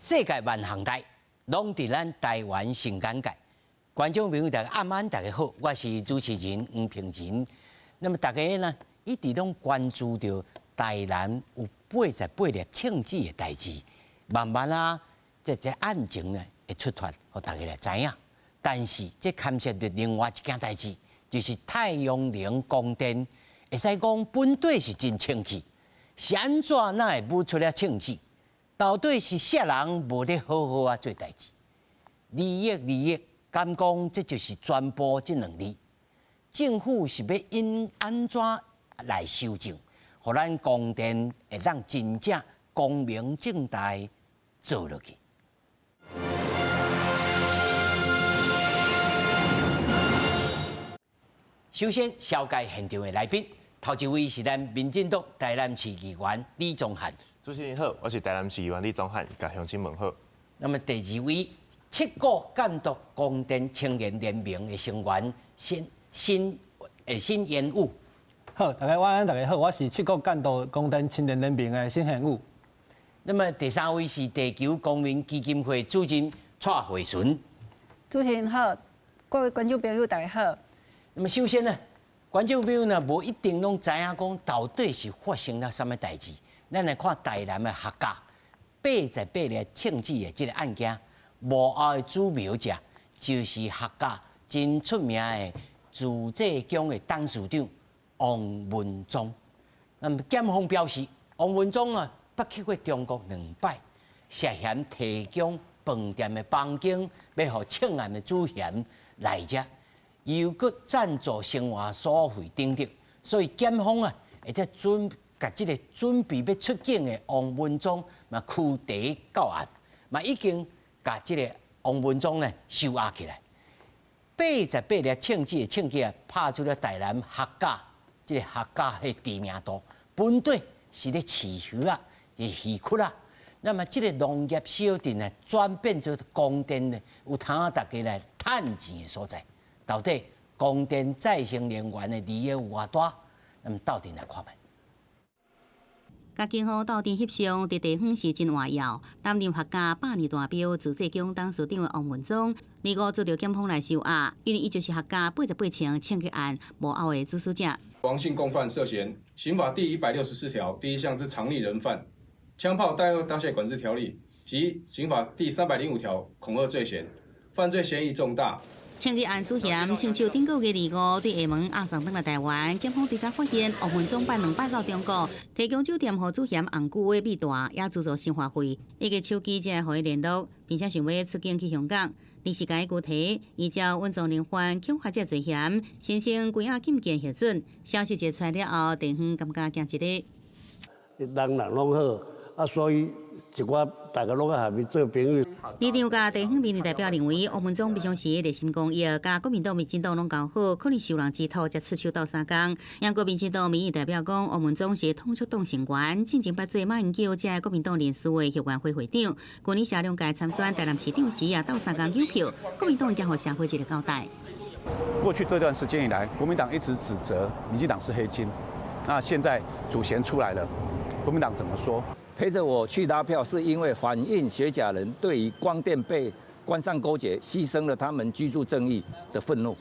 世界萬項代，攏佇咱台灣新簡介。觀眾朋友，大家暗安，大家好，我是主持人黃平仁。那麼大家呢，一直攏關注著台南有88粒銃子的代誌，慢慢啊，這案情呢會出脫，予大家來知影。但是這牽涉著另外一件代誌，就是太陽能光電，會使講本底是真清氣，是按怎哪會舞出了銃子？到底是啥人無咧好好啊做代誌？利益利益，敢講這就是全部這兩字。政府是欲用按怎來修正，予咱光電會當真正光明正大做落去。首先，紹介現場的來賓，頭一位是咱民進黨台南市議員李宗翰。主持人好，我是台南市議員李宗翰，共鄉親問好。那麼第二位，七股監督光電青年聯盟的成員辛辛辛延武。好，大家晚安，大家好，我是七股監督光電青年聯盟的辛延武。那麼第三位是地球公民基金會主任蔡惠純。主持人好，各位觀眾朋友大家好。那麼首先呢，觀眾朋友呢，無一定攏知影講到底是發生了啥物代誌。咱來看台南的客家88粒銃子的這個案件，幕後的主謀者就是客家真出名的自濟宮的董事長王文忠。那麼檢方表示，王文忠啊，捌去過中國兩擺，涉嫌提供飯店的房間，欲予銃案的主嫌來遮，又閣贊助生活所費等等，所以檢方啊，會在準。共這個準備欲出境的王文忠嘛驅離到案，嘛已經共這個王文忠呢收押起來。88粒銃子的槍擊啊，拍出了台南客家這個客家的知名度。本底是咧飼魚仔，是魚窟啊。那麼這個農業小鎮呢，轉變做光電呢，有通大家來趁錢的所在。到底光電再生能源的利益有偌大？咱們鬥陣來看覓。共警方鬥陣翕相，佇地方是真活躍。擔任客家百年大廟自濟宮董事長的王文忠，25遭著檢方來收押，因為伊就是客家88槍槍擊案幕後的主使者。王姓共犯涉嫌刑法第164條第一項之藏匿人犯、槍炮彈藥刀械管制條例及刑法第305條恐嚇罪嫌，犯罪嫌疑重大。槍擊案主嫌槍手頂個月25對廈門押送轉來台灣，檢方調查發現，王文忠捌兩擺到中國，提供酒店予主嫌紅久的秘帶，也資助生活費，伊个手機才會予伊聯絡，並且想欲出境去香港。臨時共伊拘提，依照穩當人犯恐嚇這罪嫌，申請關押禁見核准。消息一出來了後，地方感覺驚一个。人人攏好，啊，所以一寡大家攏愛佮伊做朋友。李長佮地方民意代表認為，王文忠平常時熱心公益，佮國民黨、民進黨攏交好，可能受人之託才出手鬥相共。毋過民進黨民意代表講，王文忠是統促黨成員，進前捌做馬英九這國民黨人士的後援會會長，去年下兩屆參選台南市長時也鬥相共有票，國民黨將予社會一個交代。過去這段時間以來，國民黨一直指責民進黨是黑金，那現在主嫌出來了，國民黨怎麼說？陪着我去拉票，是因為反映學甲人對於光電被官商勾結，犧牲了他們居住正義的憤怒。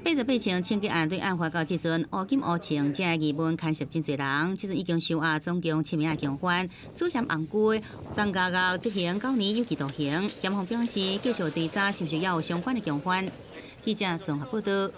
88槍槍擊案對案發到這陣，烏金烏槍這疑問牽涉真濟人，這陣已經收押總共七名共犯，主嫌紅龜送監獄執行9年有期徒刑。檢方表示繼續追查是毋是猶有相關的共犯。記者綜合報道。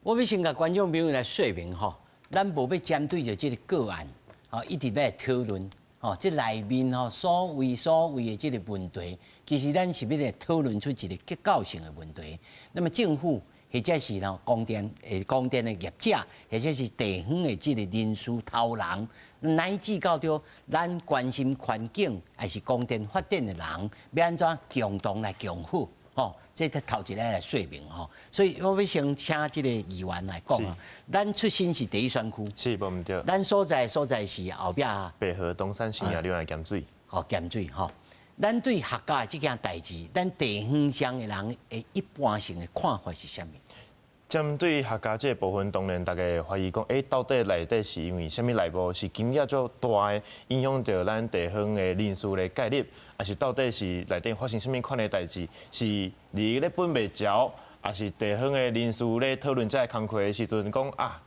我欲先共觀眾朋友來說明吼，咱無欲針對著這個個案，吼，一直欲來討論。吼，這內面吼所謂的這個問題，其實咱是欲來討論出一個結構性的問題。那麼政府或者是吼光電的業者，或者是地方的這個人事頭人，乃至到著咱關心環境，抑是光電發展的人，欲按怎共同來共好？吼，這個頭一个來說明吼。所以我欲先請這個議員來講啊。咱出身是第一選區，是，無毋對。咱所在是後壁白河東山新野兩岸鹹水。吼，鹹水吼。咱對客家這件代誌，咱地方上的人的一般性的看法是啥物？針對客家這個部分，當然大家會懷疑講，到底內底是因為啥物內部是金額足大的，影響著咱地方的人士的介入，抑是到底是內底發生啥物款的代誌？是利益咧分袂著，抑是地方的人士咧討論這個工課的時陣講啊，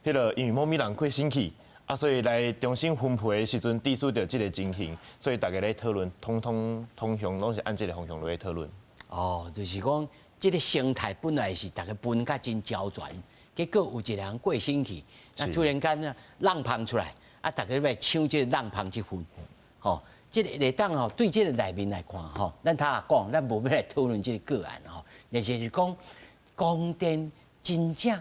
彼個因為某物人過身去，啊，所以來重新分配的時陣，致使著這個情形，所以大家咧討論，通通通向攏是按這個方向來討論。哦，就是講，這個生態本來是大家分甲真周全，結果有一個人過身去，那突然間呢，浪芳出來，啊，大家欲來搶這個浪芳這份，吼，這個會當吼對這個內面來看吼，咱頭仔講，咱無欲來討論這個個案吼，但是是講光電真正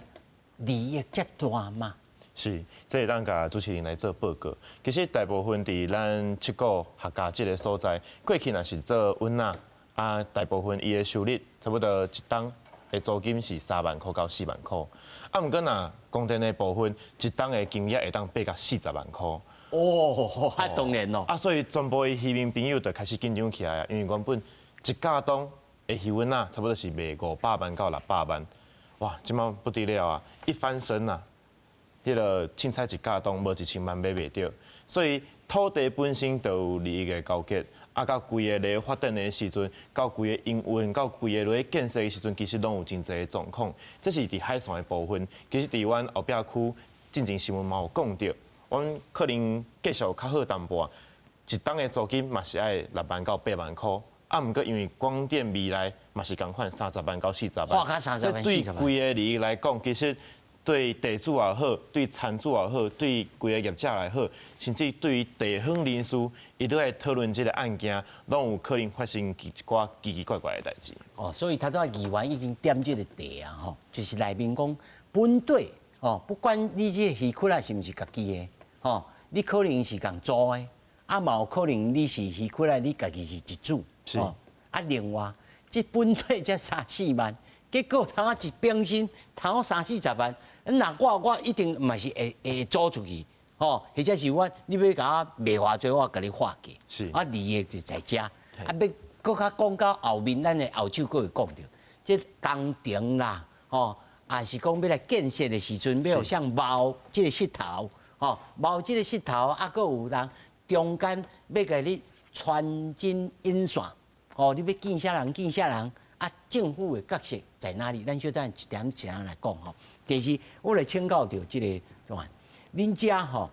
利益遮大嗎？是，這會當共主持人來做報告。其實大部分佇咱七股客家這個所在，過去若是做阮仔。啊，大部分伊的收入差不多一冬的租金是3萬箍到4萬箍。啊，毋過若光電的部分，一冬的金額會當爬到40萬箍。哦，啊，當然咯。啊，所以全部的漁民朋友就開始緊張起來啊，因為原本一甲冬的漁塭仔，差不多是賣500萬到600萬，哇，這擺不得了啊，一翻身啊，彼個凊彩一甲冬無1000萬買袂著，所以土地本身就有利益的勾結。啊，到規個咧發展的時陣，到規个營運，到規个咧建設的時陣，其實攏有真濟的狀況。這是佇海線的部分，其實佇阮後壁區進前新聞嘛有講著，阮可能繼續較好淡薄，一冬的租金嘛是愛6萬到8萬箍。啊，毋過因為光電未來嘛是仝款30萬到40萬，哇，30萬對規个利益來講，其實對地主也好，對田主也好，對規个業者來好，甚至對於地方人士，伊都來討論這個案件，攏有可能發生一寡奇奇怪怪的代誌。哦，所以頭拄仔議員已經點這個題啊，吼，就是內面講本地哦，不管你這個漁區仔是毋是家己的，吼，你可能是共租的，啊，嘛有可能你是漁區仔，你家己是一主，哦，啊，另外，這本地才三四萬，結果頭仔一變身，頭三四十萬，若我我一定嘛是會會租出去，吼，或者是我你欲共我賣偌濟，我共你劃價，啊，利益就在遮，啊，欲閣較講到後面，咱的後手閣會講著，這工程啦，吼，也是講欲來建設的時陣，欲予誰貓這個穡頭，吼，貓這個穡頭，啊，閣有人中間欲共你穿針引線，吼，你欲見啥人見啥人，啊，政府的角色在哪裡？咱小等一點一點來講吼。第二，我來請教著這個怎樣？恁遮吼，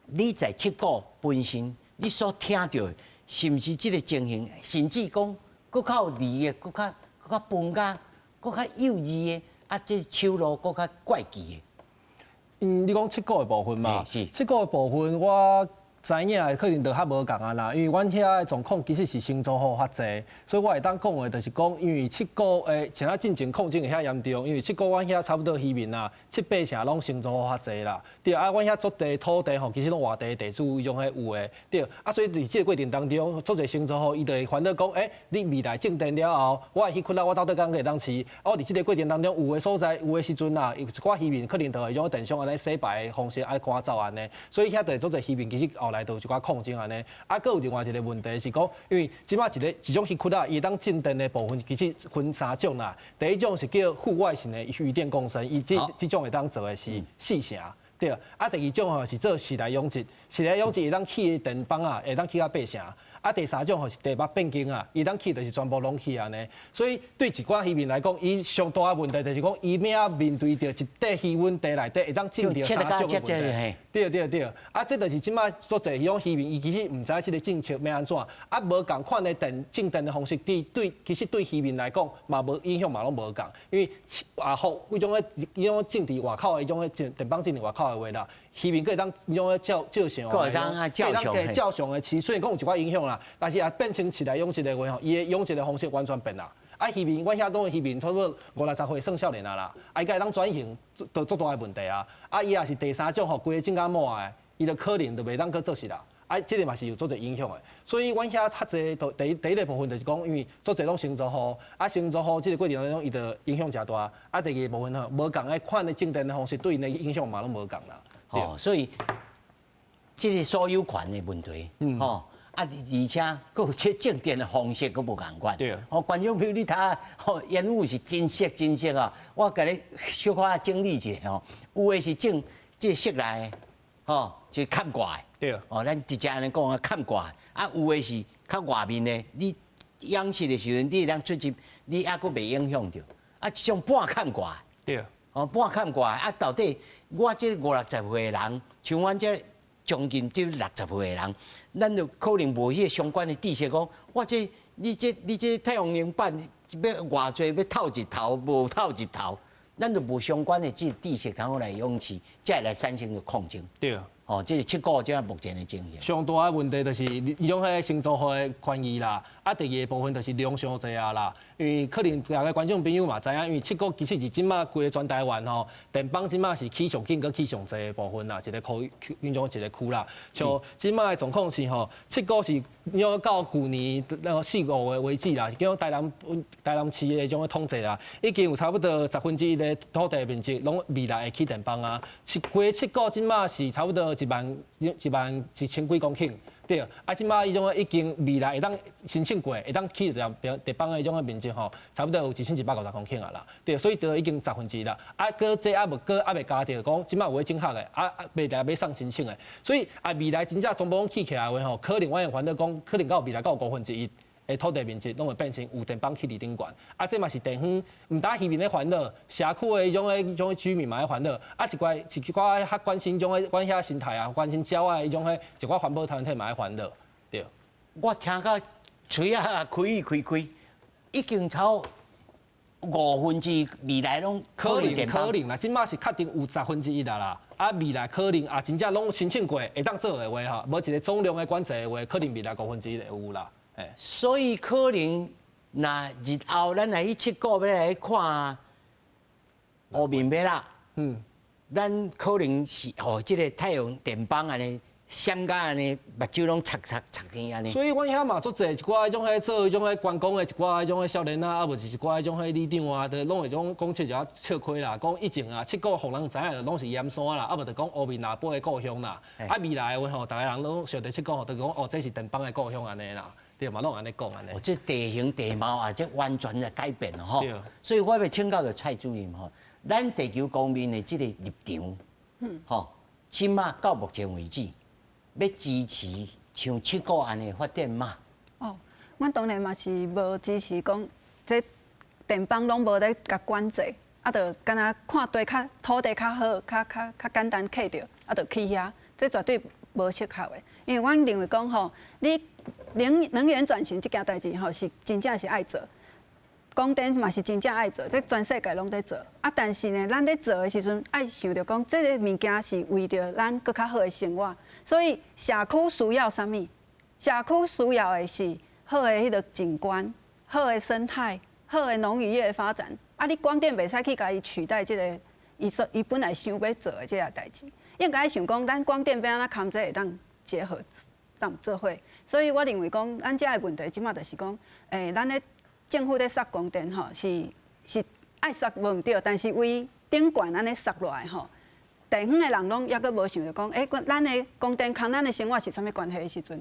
你在七股本身，你所聽著的，是毋是這個情形？甚至講，閣較有利益，閣較閣較分較閣較幼稚的，啊，這手路閣較怪奇的。嗯，你講七股的部分嘛？是。七股的部分，我知影的可能就較無仝啊啦，因為阮遐的狀況其實是承租戶較濟，所以我會當講的，就是講，因為七股的像仔進前抗爭會遐嚴重，因為七股阮遐差不多漁民啊，七八成攏承租戶較濟啦。對啊，阮遐足濟土地吼，其實攏外地地主彼種彼有的。對啊，所以佇這個過程當中，足濟承租戶伊就會煩惱講，欸，你未來種電了後，我的漁塭仔我到底敢會當飼？啊，我佇這個過程當中，有的所在，有的時陣啊，有一寡漁民可能就會用電商按呢洗白的方式愛趕走按呢，所以遐就會足濟漁民其實後來就有一寡抗爭按呢。啊，閣有另外一個問題是講，因為這擺一個一種漁塭仔，伊會當種電的部分其實分三種啦。第一種是叫戶外型的漁電共生，伊這這種會當做的是四成。對，啊，第二種吼是做室內養殖，室內養殖會當起的電枋仔，會當起到八成。啊，第三種吼是地目變更啊，伊當起就是全部攏起按呢。所以對一寡漁民來講，伊上大的問題就是講，伊欲面對著一塊漁塭地內底會當種著三種的問題。對對對，啊，這就是這擺足濟彼種漁民，伊其實毋知這个政策欲按怎，啊，無仝款的電種電的方式，對對，其實對漁民來講嘛無影響嘛攏無仝，因為啊，予彼種的彼種種佇外口的彼種的電電枋種佇外口的話啦，漁民閣會當彼種的照照常，閣會當照常照常的飼，雖然講有一寡影響啦，但是也變成室內養殖的話吼，伊的養殖的方式完全變啦。啊，漁民，阮遐當的漁民差不多五六十歲算少年啊啦，啊，伊閣會當轉型，都足大的問題啊。啊，伊若是第三種吼，規个種甲滿的，伊就可能就袂當閣做穡啦。啊，這个嘛是有足濟影響的。所以阮遐較濟，第一第一个部分就是講，因為足濟攏承租戶，啊，承租戶這个過程當中，伊就影響誠大。啊，第二個部分吼，無仝的款的種電的方式，對𪜶的影響嘛攏無仝啦。哦，所以這个所有權的問題，吼，啊，而且閣有這種電的方式閣無仝款。哦，觀眾朋友，你睇下，吼，煙霧是真色真色啊！我共你小可整理一下吼，有的是種這室內的，吼，就崁蓋的。哦，咱直接按呢講啊，崁蓋。啊，有的是較外面的，你養殖的時陣，你會當出入，你猶閣袂影響著。啊，這種半崁蓋。哦，半崁蓋啊，到底我這五六十歲的人，像阮這將近這六十歲的人，咱就可能無彼個相關的知識，講我這你這你這太陽能板欲偌濟欲透日頭，無透日頭，咱就無相關的這知識通好來養飼，才會來產生著抗爭。哦，這是七股這目前的情形。上大的問題就是伊種彼個新租戶的權益啦，啊，第二個部分就是量傷濟啊啦。因為可能逐个觀眾朋友嘛知影，因為七股其實是這馬規个全台灣吼，電枋這馬是起上緊閣起上濟的部分啦，一個區其中一個區啦。像這馬的狀況是吼，七股是用到舊年那個四五月為止啦，叫台南台南市的種統計啦，已經有差不多1/10的土地面積攏未來會起電枋啊。七規七股這馬是差不多1萬11,000幾公頃。對，啊，這馬彼種已經未來會當申請過，會當起電電枋的彼種面積吼，差不多有1150公頃啊啦。對，所以就已經1/10啦。啊，閣這猶無閣猶未加著講，這馬有咧整合的，啊啊，未來欲送申請的，所以啊，未來真正全部攏起起來的話吼，可能我會煩惱講，可能到未來到1/5的土地面積攏會變成有電枋起佇頂懸。啊，這嘛是地方毋但漁民咧煩惱，社區的彼種的彼種居民嘛咧煩惱，啊，一寡一寡較關心種的阮遐生態啊，關心鳥仔彼種的一寡環保團體嘛咧煩惱，對。我聽到喙仔開開開，已經超1/5未來攏可能可能啦，這馬是確定有1/10啦啦。啊，未來可能啊，真正攏申請過會當做的話吼，無一個總量的管制的話，可能未來1/5會有啦。所以可能，若日後咱來去七股欲來看烏面欲啦，咱可能是予這个太陽電枋按呢閃甲按呢，目睭攏擦擦擦天按呢。所以阮遐嘛足濟一寡彼種彼做彼種彼觀光的一寡彼種彼少年仔，啊無是一寡彼種彼里長啊，都攏會種講出一寡笑詼啦，講以前啊，七股予人知影就攏是鹽山啦，啊無就講烏面阿婆的故鄉啦。啊未來的話吼，逐个人攏想著七股吼，就講哦，這是電枋的故鄉按呢啦。對嘛，攏按呢講按呢。哦，這地形地貌啊，這完全就改變了吼。所以我欲請教著蔡主任吼，咱地球公民的這个立場，吼，這馬到目前為止，欲支持像七股按呢發展嗎？哦，阮當然嘛是無支持講這電枋攏無咧共管制，啊，就敢若看地較土地較好，較較較簡單起著，啊，就起遐，這絕對無適合的。因為阮認為講吼，你能能源轉型這件代誌吼，是真正是愛做，光電嘛是真正愛做，這全世界攏佇做。啊，但是呢，咱咧做的時陣，愛想著講，這个物件是為著咱閣較好的生活，所以社區需要啥物？社區需要的是好的彼个景觀、好的生態、好的農漁業的發展。啊，你光電袂使去共伊取代這个，伊所伊本來想欲做的這个代誌，應該想講，咱光電欲按怎崁這會當結合，當做伙。所以我認為講，咱遮的問題這馬就是講，咱咧政府咧殺光電吼，是是愛殺無毋對，但是為頂懸按呢殺落來吼，地方的人攏猶閣無想著講，咱的光電崁咱的生活是啥物關係的時陣，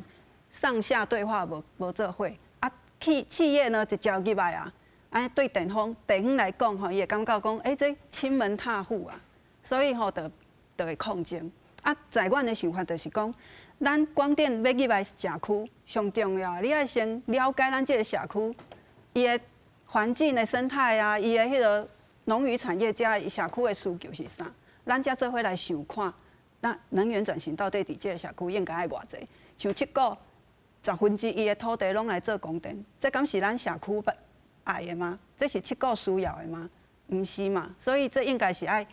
上下對話無無做伙，啊，企企業呢就招入來啊，按呢對地方地方來講吼，伊會感覺講，這侵門踏戶啊，所以吼就就會抗爭。啊，在阮的想法就是講，咱光電欲入來社區，上重要，你愛先了解咱這个社區，伊的環境的生態啊，伊的彼个農漁產業遮社區的需求是啥，咱才做伙來想看，那能源轉型到底佇這个社區應該愛偌濟？像七股1/10的土地攏來做光電，這敢是咱社區愛的嗎？這是七股需要的嗎？毋是嘛？所以這應該是愛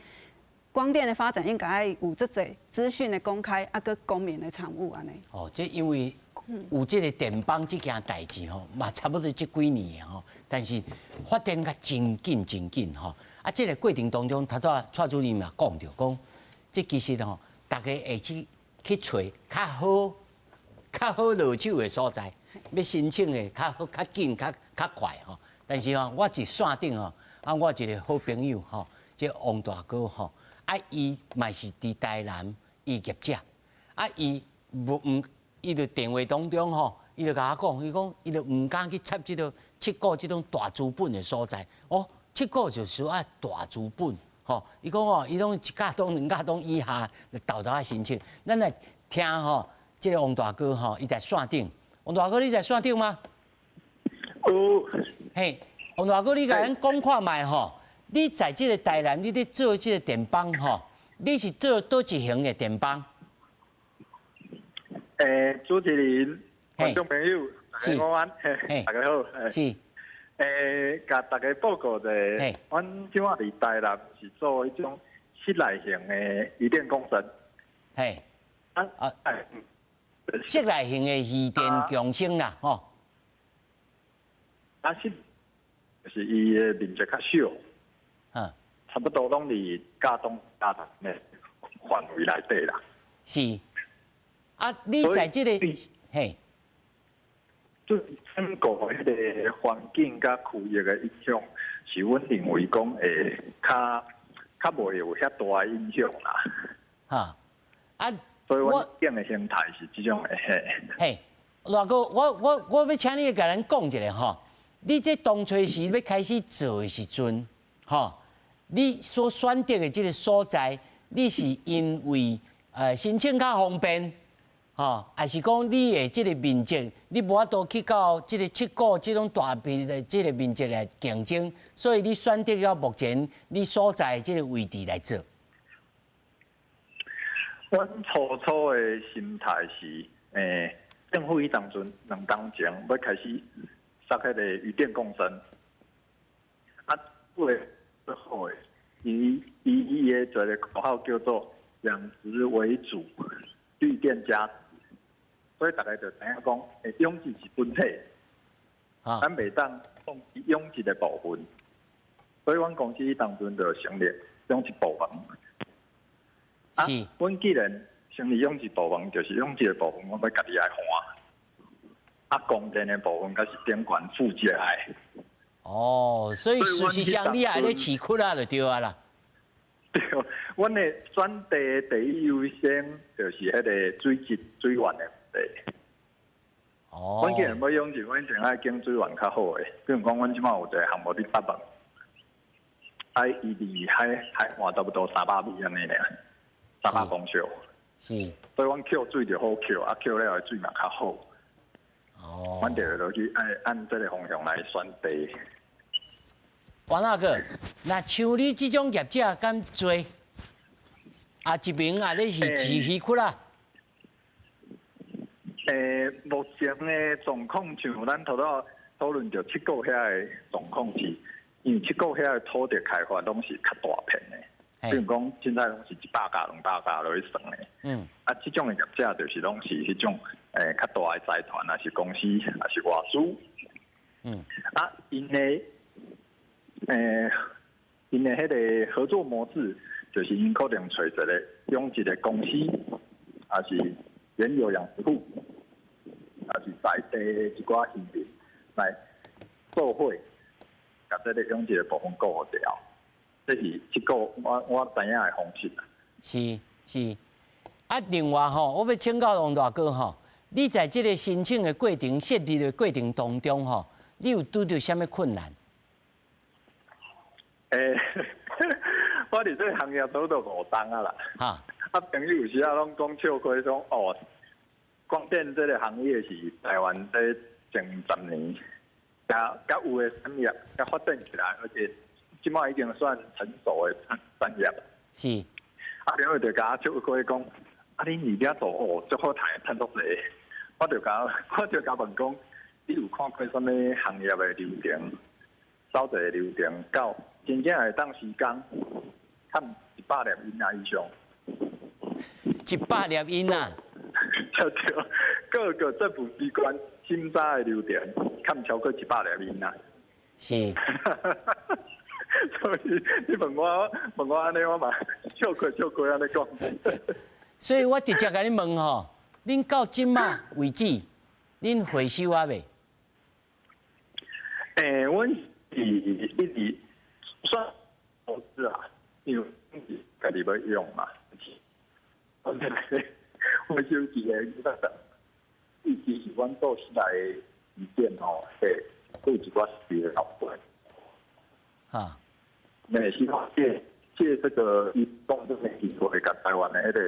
光電的發展應該愛有足濟資訊的公開，啊，閣公民的參與按呢。哦，這因為有這个電枋這件代誌吼，嘛差不多這幾年吼，但是發展較真緊真緊吼。啊，這个過程當中，頭拄蔡主任嘛講著講，這其實吼，大家會去去揣較好、較好落手的所在，欲申請的較好、較緊、較較快吼。但是吼，我佇線頂吼，啊，我一个好朋友吼，這王大哥吼，啊，伊嘛是佇台南，伊業者，啊，伊無毋伊就電話當中吼，伊就共我講，伊講伊就毋敢去插這個七股這種大資本的所在。哦，七股就是愛大資本，吼。伊講哦，伊攏一甲檔、兩甲檔以下沓沓仔申請。咱來聽吼，這個王大哥吼，伊在線頂。王大哥，你在線頂嗎？有。嘿，王大哥，你共咱講看覓吼？你在這個台南，你咧做這個電枋吼，你是做佗一型的電枋？主持人、觀眾朋友，大家午安，大家好。是。共大家報告者，阮這擺佇台南是做彼種室內型的漁電共生。啊啊！室內型的漁電共生啦，吼。啊，是，就是伊的面積較小。差不多攏佇甲東甲南的範圍內底啦。是。啊，你在這個，嘿，對整個彼個環境佮區域的影響，是阮認為講會較較無會有遐大的影響啦。哈，啊，所以阮店的形態是這種的嘿。嘿，大哥，我欲請你共咱講一下吼，你這當初時欲開始做的時陣，吼，你所選擇的這個所在，你是因為申請較方便，吼，還是講你的這個面積，你無法度去到這個七股這種大片的這個面積來競爭，所以你選擇到目前你所在這個位置來做。阮初初的心態是，政府彼當陣兩冬前欲開始殺彼個漁電共生，啊，為最好的，伊伊伊的一個口號叫做養殖為主，綠電加持，所以大家就知影講，養殖是本體，咱袂當放棄養殖的部分，所以阮公司當陣就成立養殖部門。啊，阮既然成立養殖部門，就是養殖的部分，阮欲家己來看。啊，供電的部分，閣是頂懸負責的。哦，所以事實上你也咧飼窟仔就對啊啦。對，阮的選地第一優先就是彼個水質水源的問題。阮既然欲養殖，阮一定愛揀水源較好的。比如講，阮這擺有一個項目佇北門，啊，伊離海海岸差不多300米按呢爾，300公尺。所以阮抾水就好抾，啊，抾了的水嘛較好。阮就落去按按這個方向來選地。王大哥，若像你這種業者敢濟？啊，一爿啊，咧是飼魚窟啊？目前的狀況像咱頭拄討論著七股遐的狀況是，因為七股遐的土地開發攏是較大片的，比如講凊彩攏是100甲、200甲落去算的。啊，這種的業者就是攏是彼種較大的財團，抑是公司，抑是外資。啊，𪜶的彼個合作模式，就是𪜶可能揣一個養殖的公司，抑是原有養殖戶，抑是在地的一寡漁民來做伙，共這個養殖的部分顧好掉。這是這個我知影的方式啦。是是。啊，另外吼，我欲請教王大哥吼，你在這個申請的過程、設立的過程當中吼，你有拄著啥物困難？我佇這個行業做到五冬啊啦。啊，朋友有時仔攏講笑話，講哦，光電這個行業是台灣這前10年，才才有的產業，才發展起來，而且這擺已經算成熟的產業。啊，朋友就共我笑話講，啊，恁佇遮做哦，足好趁，趁足濟。我就共問講，你有看過啥物行業的流程？走一個流程到真正會當時工，趁100粒銀仔以上。100粒銀仔？對對，各個政府機關審查的流程，欠超過100粒銀仔。所以你問我問我按呢，我嘛笑過笑過按呢講。所以我直接共你問吼，恁到這擺為止，恁回收啊未？阮是一直算投資啊，因為家己欲用嘛。回收一個得。其是阮做室內的漁店吼，會有一寡設備的老貴。那希望借借這個移動這個機會，共台灣的彼個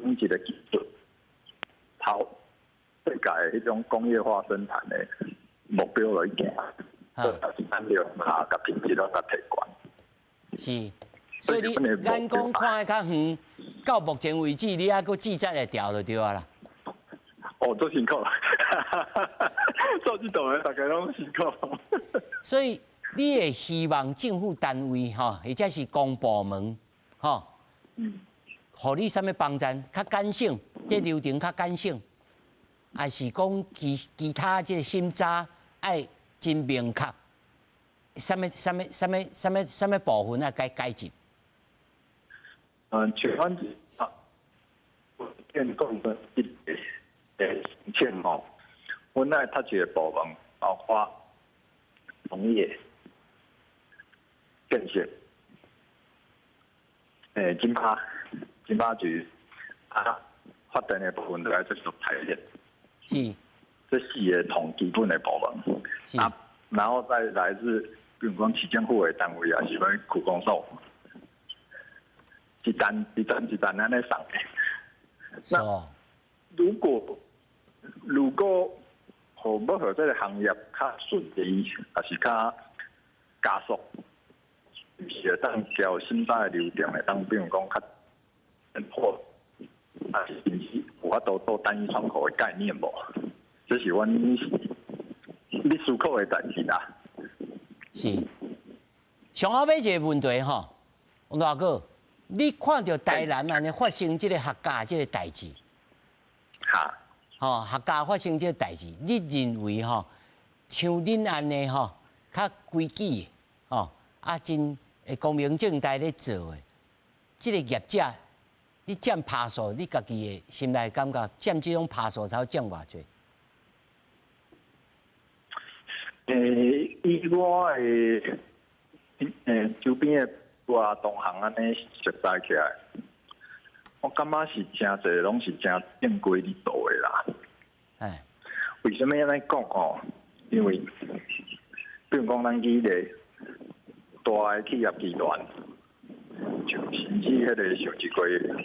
養殖的技術，朝世界彼種工業化生產的目標來行，產量啊，佮品質攏共提懸。是，所以你眼光看得較遠，到目前為止，你猶閣記載會牢就對啊啦。哦，足辛苦，做這種的大家攏辛苦。所以你會希望政府單位吼，或者是公部門吼，予你啥物幫贊，較簡省，這流程較簡省，還是講其他這個審查愛真明確，啥物啥物啥物啥物啥物部分愛改改進？嗯，全灣啊，電動的一個申請吼，阮愛讀一個部門，包括農業、建設、經發、經發局啊，發電的部分就愛繼續台電。這四個同基本的部門。啊，然後再來自，比如講市政府的單位，也是講區公所，一單一單一單按呢送的。那如果予欲予這個行業較順利，抑是較加速，是會當交審查的流程會當，比如講較破，抑是甚至有法度做單一窗口的概念無？這是阮咧思考的代誌啦。是。上後尾一個問題吼，王大哥，你看著台南按呢發生這個客家這個代誌，吼，客家發生這個代誌，你認為吼，像恁按呢吼，較規矩的，吼，啊真會光明正大咧做的，這個業者，你佔趴數，你家己的心內感覺佔這種趴數才佔偌濟？以我的周邊的我同行按呢熟悉起來，我感覺是誠濟攏是誠正規佇做的啦。為啥物按呢講吼？因為比如講，咱舉個大的企業集團，像甚至彼個上一季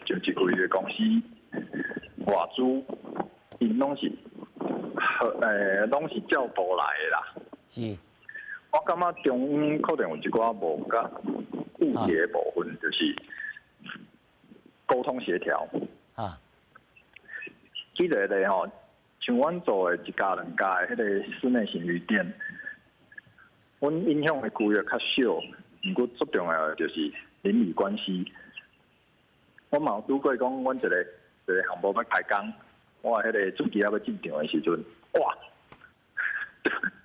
上一季的公司外資，𪜶攏是照步來的啦。我感覺中央可能有一寡無佮誤解的部分，就是溝通協調。舉個例吼，像阮做的一家兩家的彼個室內型漁店，阮影響的區域較小，毋過最重要的就是鄰里關係。我嘛有拄過講，阮一個一個項目欲開工，我彼個主機仔欲進場的時陣，哇！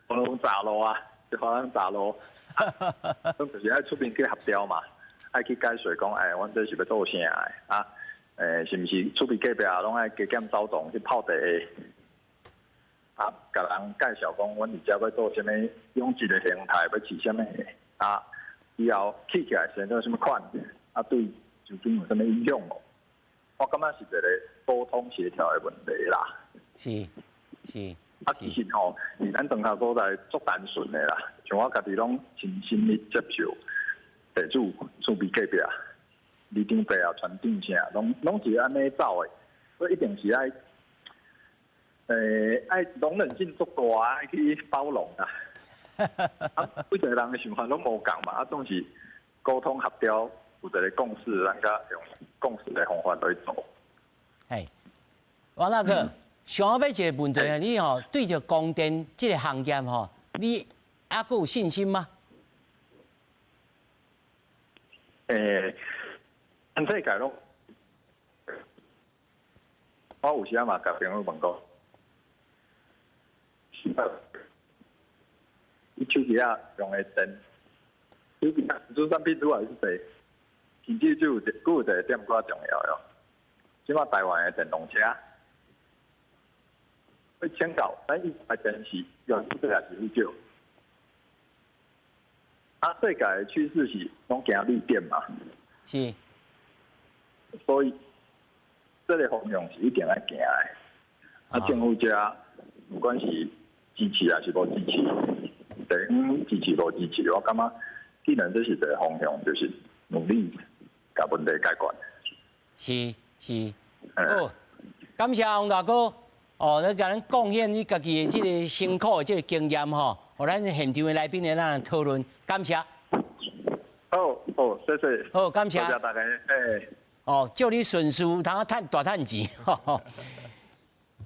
我攏閘路啊，就發生閘路，攏就是愛出面去協調嘛，愛去解說講，哎，阮這是欲做啥的啊？是毋是厝邊隔壁攏愛加減走動去泡茶的？啊，共人介紹講，阮佇遮欲做啥物養殖的形態，欲飼啥物啊？以後起起來生做啥物款？啊，對周邊有啥物影響無？我感覺是一個溝通協調的問題啦。啊，其實吼，佇咱莊頭所在足單純的啦，像我家己攏親身咧接受地主厝邊隔壁、里長伯啊、村長啥，攏是按呢走的，所以一定是愛，愛容忍性足大，愛去包容啊。啊，每個人的想法攏無仝嘛，啊，總是溝通協調，有一個共識，咱才用共識的方法來做。嘿，王大哥。上後尾一個問題啊，你吼對著光電這個行業吼，你猶閣有信心嗎？全世界攏，我有時仔嘛共朋友問講，你手機仔用的電，手機仔主產品愈來愈濟，甚至就有一閣有一個點較重要的，這擺台灣的電動車。會簽到，咱一台電池用這個也是愈少。啊，世界的趨勢是攏行綠電嘛。所以，這個方向是一定愛行的。啊，政府這不管是支持抑是無支持，地方支持無支持，我感覺既然這是一個方向，就是努力共問題解決。是是，好，感謝王大哥，哦，你共咱貢獻你家己的這個辛苦的這個經驗吼，予咱現場的來賓來咱討論，感謝。好，好，謝謝。好，感謝。多謝大家，欸。哦，祝你順遂，通趁大趁錢。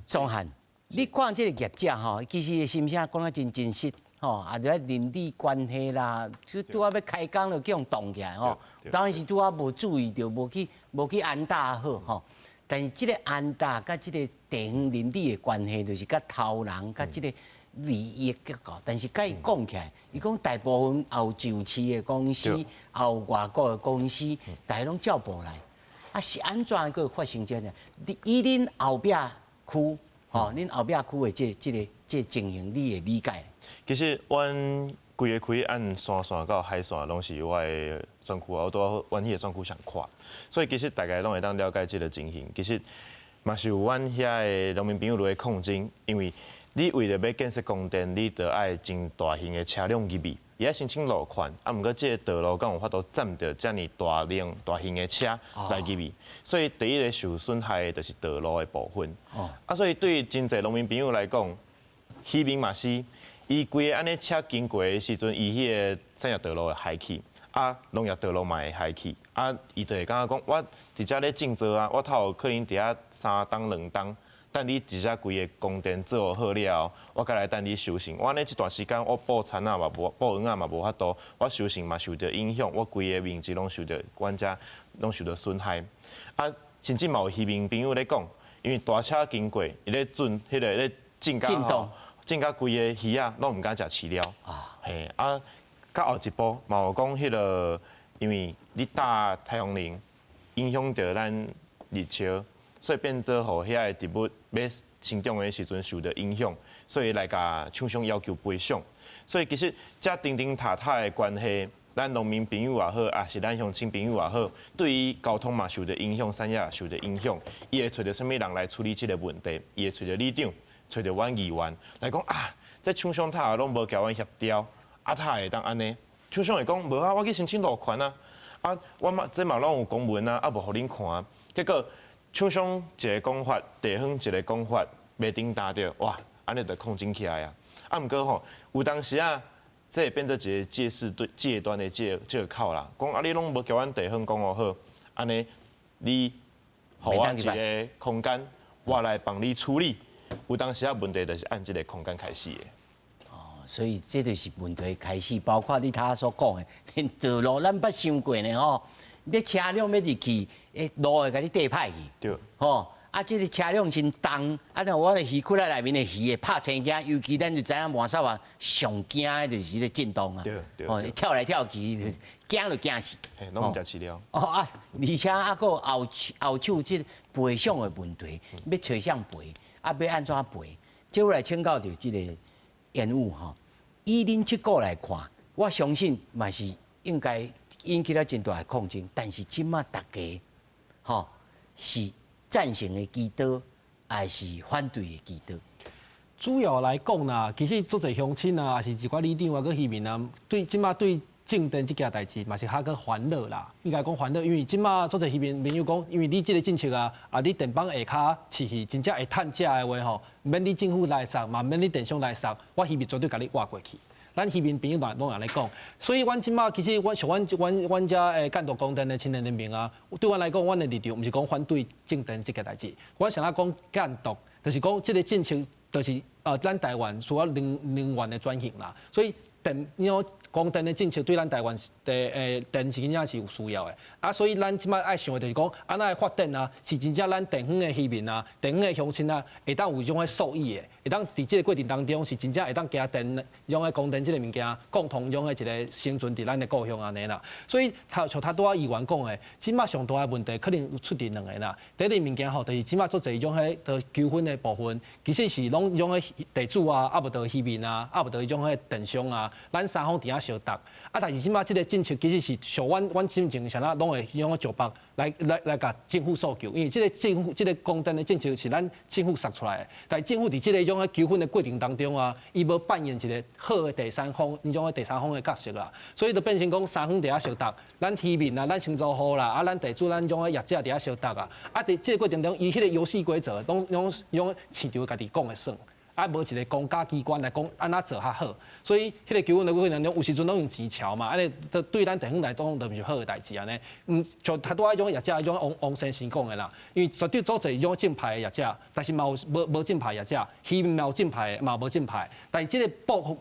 宗翰，你看這個業者吼，其實心聲講得真真實，吼，啊，就鄰里關係啦，就拄仔欲開工就去予動起來吼。當時拄仔無注意著，無去安搭好吼。但是這個安搭佮這個地方鄰里的關係，就是佮頭人佮這個利益結構。但是佮伊講起來，伊講大部分也有上市的公司，也有外國的公司，大家攏照步來。啊，是按怎閣發生這呢？你以恁後壁區，吼，恁後壁區的這個情形，你會理解？其實，阮規个區按山線到海線，攏是我的選區，我拄阮彼個選區上闊，所以其實大家攏會當了解這個情形。其實嘛是有阮遐的農民朋友落去抗爭，因為你為著欲建設光電，你著愛真大型的車輛入去，伊愛申請路權，啊，毋過這個道路敢有法度載著遮爾大量大型的車來入去，所以第一個受損害的就是道路的部分。啊，所以對真濟農民朋友來講，漁民嘛是，伊規个按呢車經過的時陣，伊彼個產業道路會害去，啊，農業道路嘛會害去，啊，伊就會感覺講，我佇遮咧種作啊，我頭可能佇遐三冬兩冬。等你一只規个光電做好了後，我才來等你收成。我按呢這段時間，我捕田仔嘛無，捕魚仔嘛無法度，我收成嘛受著影響，我規个面積攏受著，阮遮攏受著損害。啊，甚至嘛有漁民朋友咧講，因為大車經過，伊咧進彼個咧進甲吼，進甲規个魚仔攏毋敢食飼料。啊，嘿，啊，較後一步嘛有講彼個，因為你搭太陽能影響著咱日照。所以變做予遐個植物欲生長的時陣受著影響，所以來共廠商要求賠償。所以其實這重重塔塔的關係，咱農民朋友也好，抑是咱鄉親朋友也好，對於交通嘛受著影響，產業也受著影響。伊會揣著啥物人來處理這個問題？伊會揣著里長，揣著阮議員來講啊，這廠商塔攏無共阮協調，啊，塔會當按呢？廠商會講無啊，我去申請路權啊，啊，我嘛這嘛攏有公文啊，啊無予恁看啊，結果。廠商一个講法，地方一个講法，袂頂擔著，哇，按呢就抗爭起來啊！啊，毋過吼，有當時啊，這會變做一個借勢對借端的借借口啦。講啊，你攏無共阮地方講好，按呢，你予我一个空間，我來幫你處理。有當時啊，問題就是按這个空間開始的。哦，所以這就是問題開始，包括你頭所講的，連道路咱捌想過呢吼。欲車輛欲入去，欸，路會共你硩歹去。對。吼，啊，這个車輛真重，啊，若我的魚窟仔內面的魚會拍青驚，尤其咱就知影麻虱仔上驚的就是這个震動啊。對對。哦，跳來跳去，驚就驚死。嘿，攏毋食飼料。哦啊，而且啊，閣後後手這賠償的問題，欲揣誰賠，啊，欲按怎賠？這我來請教著這個延武吼，以恁這個來看，我相信嘛是應該。引起了真大的抗爭，但是這馬大家吼是贊成的居多，還是反對的居多？主要來講啦，其實足濟鄉親啊，抑是一寡里長啊，佮漁民啊，對這馬對種電這件代誌嘛是較閣煩惱啦。應該講煩惱，因為這馬足濟漁民朋友講，因為你這个政策啊，啊你電枋下跤飼魚，真正會趁食的話吼，毋免你政府來捒，嘛毋免你電商來捒，我漁民絕對共你活過去。咱漁民朋友嘛攏按呢講，所以阮這馬其實阮像阮阮阮遮的監督光電的青年聯盟啊，對阮來講，阮的立場毋是講反對種電這件代誌，阮想要講監督，就是講這个政策，就是咱台灣需要能能源的轉型啦，所以電，你講光電的政策對咱台灣的電是真正是有需要的，啊，所以咱這馬愛想的就是講，按怎的發展啊，是真正咱地方的漁民啊，地方的鄉親啊，會當有種的受益的，會當佇這个過程當中是真正會當加電，用的光電這个物件，共同用的一个生存佇咱的故鄉按呢啦。所以，頭像頭拄仔議員講的，這馬上大的問題可能有出佇兩个啦。第一个物件吼，就是這馬足濟種彼个糾紛的部分，其實是攏用彼地主啊，啊無就漁民啊，啊無就種彼電商啊，咱三方佇遐遐相搭。啊，但是這擺這个政策其實是像阮進前啥仔攏會用石北來共政府訴求，因為這个政府這个光電的政策是咱政府殺出來的，但是政府佇這个種的糾紛的過程當中啊，伊無扮演一个好的第三方，彼種的第三方的角色啦，所以就變成講三方佇遐相搭，咱漁民啊，咱新竹戶啦，啊，咱地主咱種的業者佇遐相搭啊，啊，佇這个過程中，伊彼个遊戲規則攏市場家己講的算。啊，無一个公家機關來講按怎做較好，所以彼个糾紛的過程當中，有時陣攏用錢喬嘛，按呢對咱地方來講，就毋是好的代誌按呢。像較拄仔彼種業者，彼種王王先生講的啦，因為絕對做濟種正牌的業者，但是嘛有無正牌業者，漁民嘛有正牌，嘛無正牌，但是這个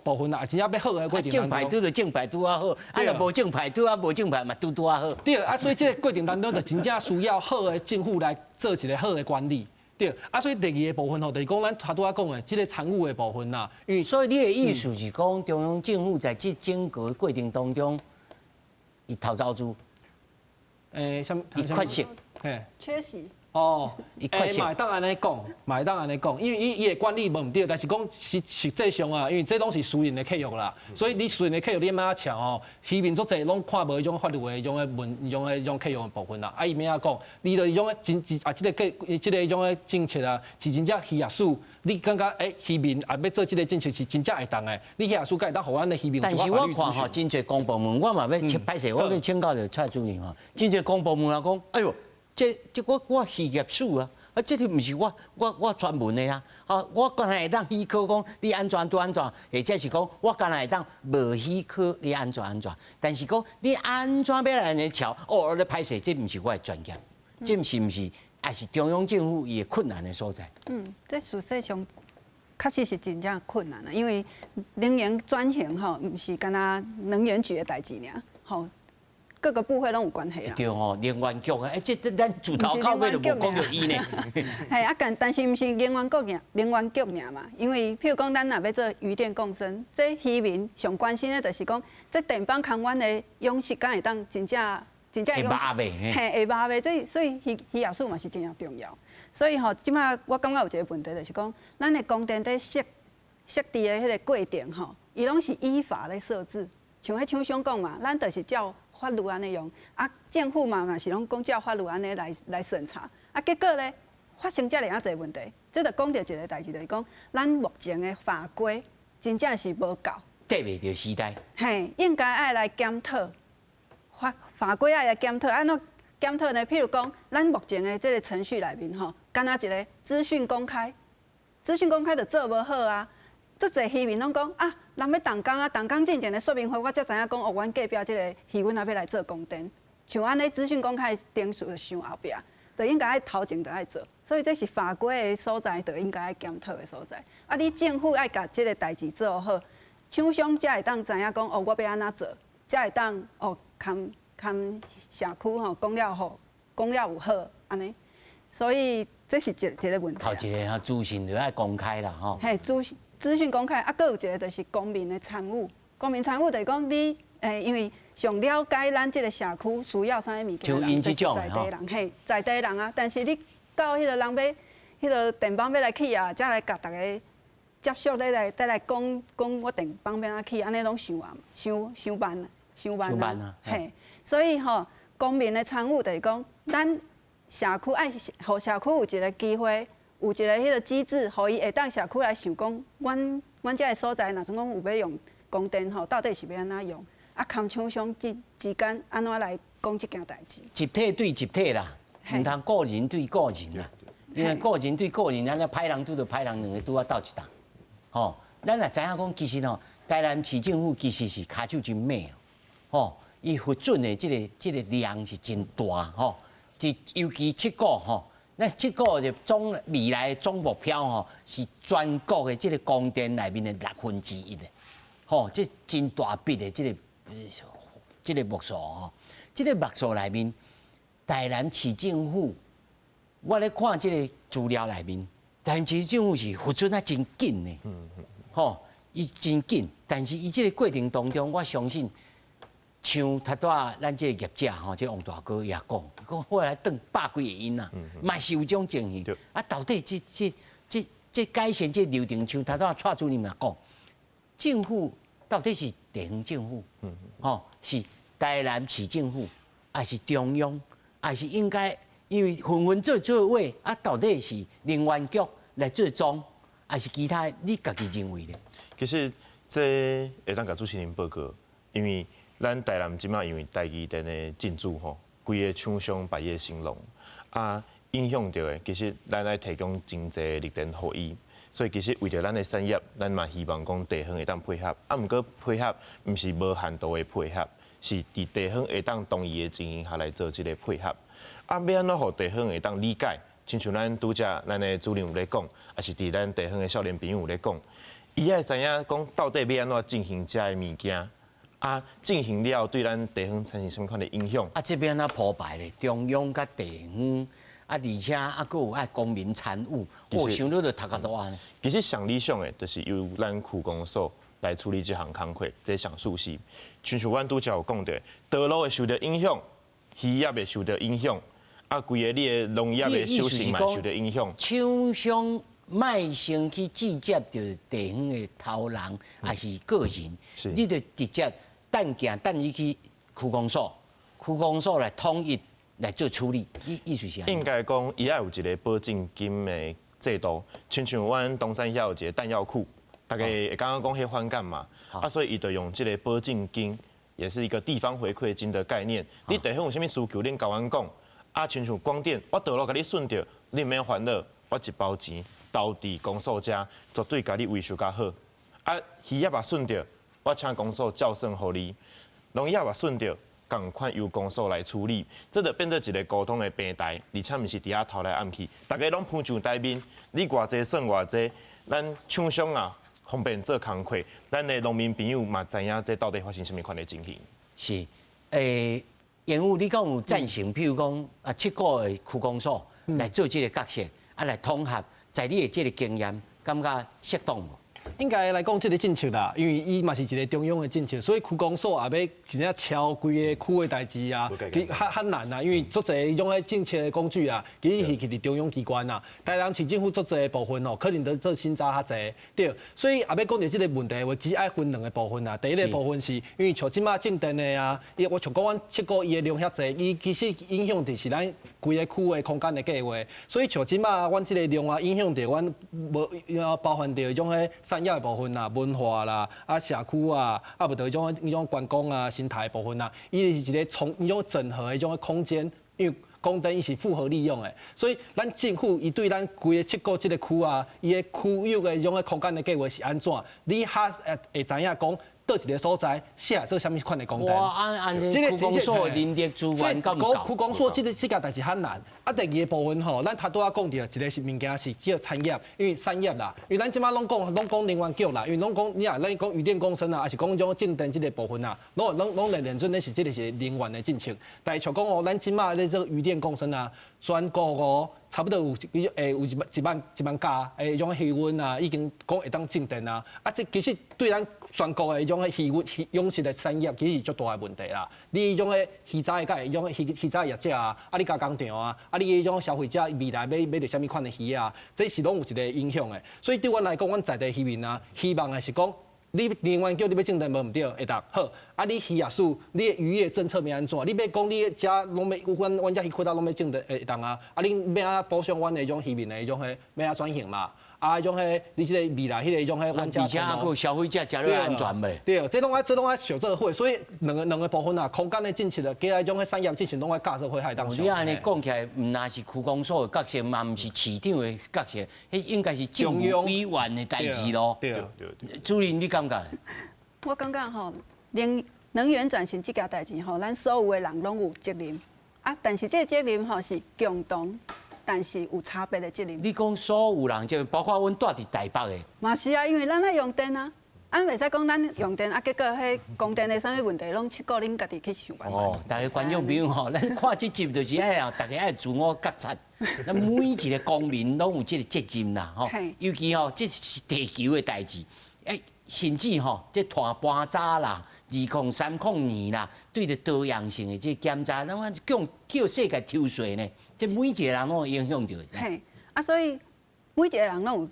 部分啊，真正欲好的過程當中，正牌拄著正牌拄仔好，啊若無正牌拄仔無正牌嘛拄拄仔好。對，啊，所以這个過程當中就真正需要好的政府來做一个好的管理。對，啊，所以第二个部分吼，就是講咱頭拄仔講的這个參與的部分啦。因為所以你的意思是講，中央政府在這整個過程當中，伊偷走資，啥物？伊缺席，缺席。哦，伊缺席。嘛會當按呢講，嘛會當按呢講，因為伊的管理無毋對，但是講實際上啊，因為這攏是私人的契約啦，所以你私人的契約你欲按怎喬吼，漁民足濟攏看無彼種法律的彼種的文，彼種的彼種契約的部分啦。啊，伊欲按怎講，你就彼種的真真啊，這个計，這个種的政策啊，是真正漁業署，你感覺漁民啊欲做這个政策是真正會當的，你漁業署敢會當予阮的漁民？但是我看吼，真濟公部門，我嘛欲歹勢，我欲請教著蔡主任吼，真濟公部門啊講，哎喲，這我漁業署啊，啊，這个毋是我專門的啊，啊，我敢若會當許可講你按怎拄按怎，或者是講我敢若會當無許可你按怎按怎，但是講你按怎欲來按呢喬，哦，咧歹勢，這毋是我的專業，這毋是毋是，也是中央政府伊的困難的所在。嗯，這實際上確實是真正困難啊，因為能源轉型吼，毋是干焦能源局的代誌爾，吼。各個部會攏有關係啦。對吼，能源局啊，欸，這咱自頭到尾就無講著伊呢。嘿，啊，但是毋是能源局爾，能源局爾嘛？因為譬如講，咱若欲做漁電共生，這漁民上關心的就是講，這電枋崁阮的養殖敢會當真正真正會捌袂？嘿，會捌袂？這所以漁業署嘛是真正重要。所以吼，這擺我感覺有一个問題，就是講，咱的光電佇設置的彼个過程吼，伊攏是依法咧設置。像彼廠商講嘛，咱就是照法律按呢用，啊，政府嘛是攏講照法律按呢來審查，啊，結果咧發生遮爾仔濟問題，這就講著一个代誌，就是講咱目前的法規真正是無夠，綴袂著時代。嘿，應該愛來檢討法規愛來檢討，按怎檢討呢？譬如講，咱目前的這个程序內面吼，敢若一个資訊公開，資訊公開就做無好啊。足濟漁民攏講啊，人欲動工啊，動工進前的說明會，我才知影講哦，阮隔壁這个漁塭仔欲來做光電，像按呢資訊公開的程序就傷後壁，就應該愛頭前就愛做，所以這是法規的所在，就應該愛檢討的所在。啊，你政府愛共這个代誌做好，廠商才會當知影講哦，我欲按怎做，才會當哦，堪社區吼講了好，講了有好按呢，所以這是一個問題。頭一个吼資訊就愛公開啦吼。嘿，資訊公開，啊，閣有一个就是公民的參與。公民參與就是講你，因為上了解咱這个社區需要啥物件，就是在地人，嘿，在地人啊。但是你到彼个人欲，彼个電枋欲來起啊，才來共逐家接觸咧來，再來講講我電枋欲按怎起，按呢攏傷晚，傷慢，傷慢啊。嘿，所以吼，公民的參與就是講，咱社區愛予社區有一个機會。有一个彼个機制，予伊會當社區來想講，阮遮个所在，若像講有欲用光電吼，到底是欲按怎用？啊，堪廠商之間按怎來講這件代誌？集體對集體啦，毋通個人對個人啦。因為個人對個人，按呢歹人拄著歹人，兩个拄仔鬥一擔。吼，咱也知影講，其實吼，台南市政府其實是跤手真猛，吼，伊核准的這个量是真大，吼，尤其七股吼。咱這個的總未來的總目標吼，是全國的這个光電內面的1/6的，吼，這真大筆的這个目數吼，這个目數內面，台南市政府，我咧看這个資料內面，台南市政府是核准啊真緊的，吼，伊真緊，但是伊這个過程當中，我相信。像頭拄仔咱這个業者吼，這个王大哥也講，講我來轉百幾个𪜶啊，嘛是有這種情形。啊，到底這改善這流程，像頭拄仔蔡主任嘛講，政府到底是佇地方政府，吼，是台南市政府，抑是中央，抑是應該因為紛紛做做伙啊，到底是能源局來做總，抑是其他？你家己認為咧？其實這會當共主持人報告，因為咱台南這馬因為台積電的進駐吼，規个廠商百業興隆啊，影響著的，其實咱愛提供真濟綠電予伊，所以其實為著咱的產業，咱嘛希望講地方會當配合，啊，毋過配合毋是無限度的配合，是佇地方會當同意的情形下來做這个配合。啊，欲按怎予地方會當理解？親像咱拄才咱的主任有咧講，抑是佇咱地方的少年朋友有咧講，伊愛知影講到底欲按怎進行遮的物件，啊，進行了對咱地方產生啥物款的影響？啊，這欲按怎鋪排咧？中央佮地方，啊，而且啊，閣有愛公民參與，我想你就讀較大呢。其實上理想的，就是由咱區公所來處理這項工課，這上舒適。親像阮拄才有講著，道路會受著影響，漁業會受著影響。啊，規个你的農業的收成嘛受著影響。廠商莫先去直接著地方的頭人，抑是個人，你就直接等件等伊去區公所，區公所來統一來做處理。你意思是？應該講，伊愛有一個保證金的制度，親像阮東山遐有一個彈藥庫，大家會感覺講彼反感嘛，啊，所以伊就用這個保證金，也是一個地方回饋金的概念。你地方有啥物需求，恁共阮講。啊，親像光電，我道路共你順著，你毋免煩惱，我一包錢投佇公所遮，絕對共你維修較好。啊，漁業也順著，我請公所照算予你。農業也順著，仝款由公所來處理，這就變做一個溝通的平台，而且毋是佇遐偷來暗去，逐家攏浮上台面，你偌濟算偌濟，咱廠商啊方便做工課，咱的農民朋友嘛知影這到底發生啥物款的情形。是，嚴武，你敢有贊成？譬如講啊，七股的區公所來做這個角色，啊來統合，在你的這個經驗，感覺適當無？應該來講，這個政策啦，因為伊嘛是一個中央的政策，所以區公所也欲真正超規个區的代誌啊，其實較較難啦。因為足濟種的政策的工具啊，其實是佇中央機關啦。台南市政府足濟的部分哦，可能都做審查較濟，對。所以也欲講著這個問題的話，其實愛分兩個部分啦。第一個部分是因為像這馬種電的啊，伊我像講阮七股伊的量遐濟，伊其實影響著是咱規个區的空間的計劃。所以像這馬阮這個量啊，影響著阮無包含著彼種的產業的部分啦、文化啦、啊社區啊、啊無就彼種觀光啊、生態的部分啦，伊是一個從彼種整合的彼種空間，因為光電伊是複合利用的，所以咱政府伊對咱規个七股這個區啊，伊的區域的彼種空間的計劃是按怎？你較會知影講佗一个所在適合做啥物款的光電？哇，按按這區公所的人力資源敢有夠？區公所這個代誌較難。啊，第二个部分吼，咱頭拄仔講著，一个是物件是這個產業，因為產業啦，因為咱這馬攏講攏講能源局啦，因為攏講你若咱講漁電共生啊，抑是講這種種電這个部分啊，攏攏攏來認準咧是這个是能源的政策。但是像講哦，咱這馬咧做漁電共生啊，全國哦差不多有有1萬家的彼種漁塭啊，已經講會當種電啊。啊，這其實對咱全國的彼種漁漁養殖的產業，其實是足大的問題啦。你彼種的魚仔佮彼種魚魚仔業者啊，啊你加工廠啊，啊你彼種消費者未來欲買著啥物款的魚啊，這是攏有一個影響的。所以對阮來講，阮在地漁民啊，希望的是講，你能源局你欲種電無毋對，會當好。啊，你漁業署，你的漁業政策欲按怎？你欲講你遮攏欲阮阮遮漁區攏欲種電會當啊？啊，恁欲按怎保障阮的彼種漁民的彼種彼欲按怎轉型嘛？啊，彼種彼你這个未來彼个彼種彼，阮遮而且還閣有消費者食了安全袂？對，這攏愛相做伙，所以兩個部分啊，空間的政策，加彼種彼產業政策攏愛夾做伙才會當。你按呢講起來，毋但是區公所的角色，嘛毋是市長的角色，彼應該是政府委員的代誌咯。對對對。主任，你感覺？我感覺吼，能源轉型這件代誌吼，咱所有的人攏有責任啊，但是這個責任吼是共同，但是有差別的責任。你講所有人，就包括阮住佇台北的。嘛是啊，因為咱愛用電啊，啊袂使講咱用電啊，結果彼供電的啥物問題，攏七股恁家己去想辦法。哦，逐个觀眾朋友吼，咱看這集就是愛啊，逐家愛自我覺察。咱每一个公民攏有這个責任啦，吼。尤其吼，這是地球的代誌，欸，甚至吼，這碳盤查啦，2030年啦，對著多樣性的這檢查，咱講叫世界抽稅呢，這每一个人攏會影響著。嘿，啊，所以每一个人攏有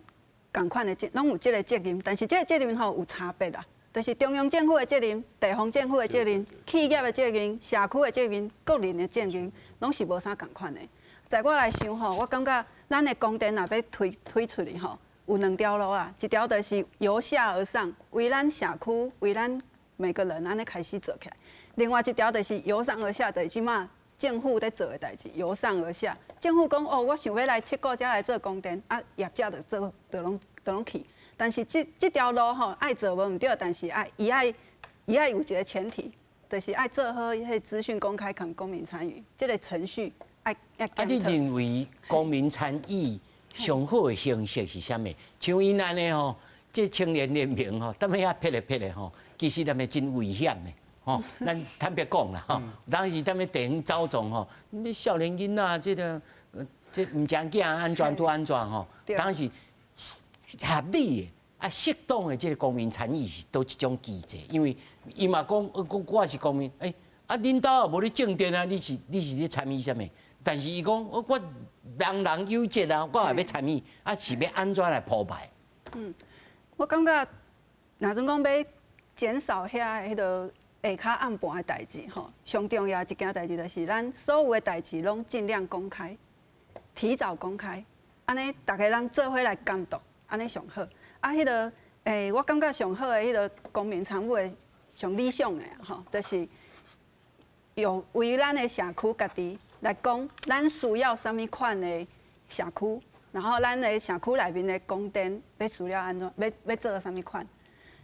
仝款的責，攏有這个責任，但是這个責任吼有差別啦。就是中央政府的責任、地方政府的責任、企業的責任、社區的責任、個人的責任，攏是無啥仝款的。在我來想吼，我感覺咱的光電若欲推出去吼，有兩條路啊，一條就是由下而上，為咱社區、為咱每個人按呢開始做起來；另外一條就是由上而下，就是這馬政府咧做的代誌，由上而下。政府講哦，我想欲來七股遮來做光電，啊，業者就做，就攏去。但是這條路吼愛做無毋對，但是愛伊愛伊愛有一個前提，就是愛做好彼個資訊公開佮公民參與，這個程序愛愛。啊，你認為公民參與上好的形式是啥物？像𪜶按呢吼，這青年聯盟吼，踮遐撇來撇來吼，其實踮咧真危險的吼。咱坦白講啦吼，當時踮咧地方走動吼，你少年囡仔這個這毋知囝按怎拄按怎吼，當時合理的。啊，適當的這個公民參與是佗一種機制，因為伊嘛講，我是公民，欸，啊，恁兜也無咧種電啊，你是咧參與啥物？但是伊講，我人人有責啊，我也欲參與，啊，是欲按怎來鋪排？嗯，我感覺，若陣講欲減少遐彼個下跤暗盤的代誌吼，上重要一件代誌就是咱所有的代誌攏盡量公開，提早公開，按呢逐个人做伙來監督，按呢上好。啊，彼個我感覺上好的彼個公民參與的上理想的吼，就是用為咱的社區家己來講，咱需要啥物款的社區，然後咱的社區內面的供電欲需要按怎，欲做啥物款，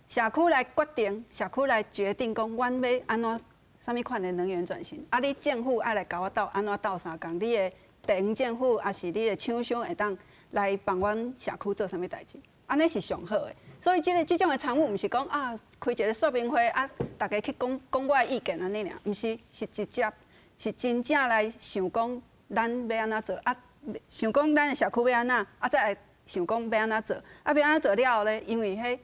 社區來決定，社區來決定講，阮欲按怎啥物款的能源轉型。啊，你政府愛來共我鬥按怎鬥相共，你的地方政府抑是你的廠商會當來幫阮社區做啥物代誌。按呢是上好的，所以這個這種的參與，毋是講啊開一個說明會啊，逐家去講講我的意見按呢爾，毋是，是直接是真正來想講咱欲按怎做啊，想講咱的社區欲按怎，啊再來想講欲按怎做，啊欲按怎做了後咧，因為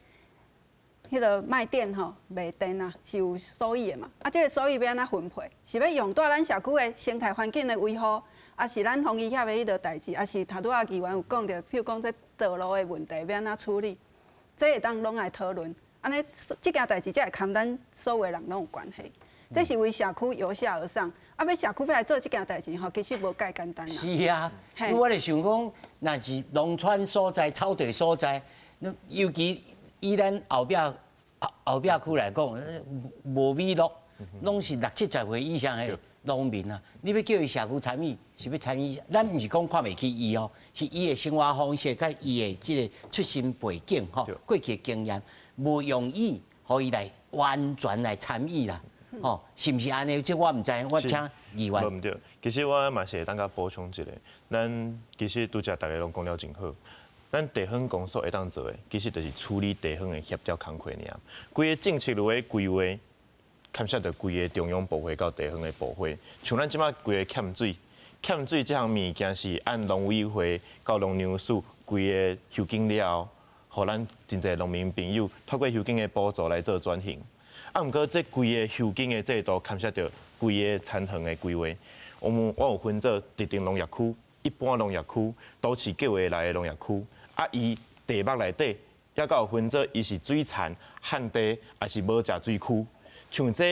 彼個賣電吼賣電啊是有收益的嘛，啊這個收益欲按怎分配，是欲用佇咱社區的生態環境的維護，抑是咱防疫業的彼個代誌，抑是頭拄仔議員有講著，譬如講這道路的問題欲按怎處理，這會當攏來討論。按呢，這件代誌才會佮咱所有的人攏有關係。這是為社區由下而上，啊，欲社區欲來做這件代誌吼，其實無蓋簡單。是啊，我咧想講，若是農村所在、草地所在，尤其以咱後壁後壁區來講，無米落，攏是六七十歲以上的農民啊，你欲叫伊社區參與，是欲參與？咱毋是講看袂起伊哦，是伊的生活方式佮伊的這個出身背景吼，過去的經驗，無容易予伊來完全來參與啦。吼，是毋是按呢？這我毋知，我請議員。無毋對，其實我嘛是會當共補充一下，咱其實拄才逐家攏講了真好。咱地方公所會當做的，其實就是處理地方的協調工課爾。規個政策落去規劃，牽涉著規個中央部會到地方的部會。像咱這馬規個欠水，欠水這項物件是按農委會到農糧署規個修經了後，予咱真濟農民朋友透過修經的補助來做轉型。啊，毋過這規個修經的制度牽涉著規個田園的規劃。我有分做特定農業區、一般農業區、都市計劃內的農業區。啊，伊地目內底抑閣有分做，伊是水田、旱地，抑是無食水區。像這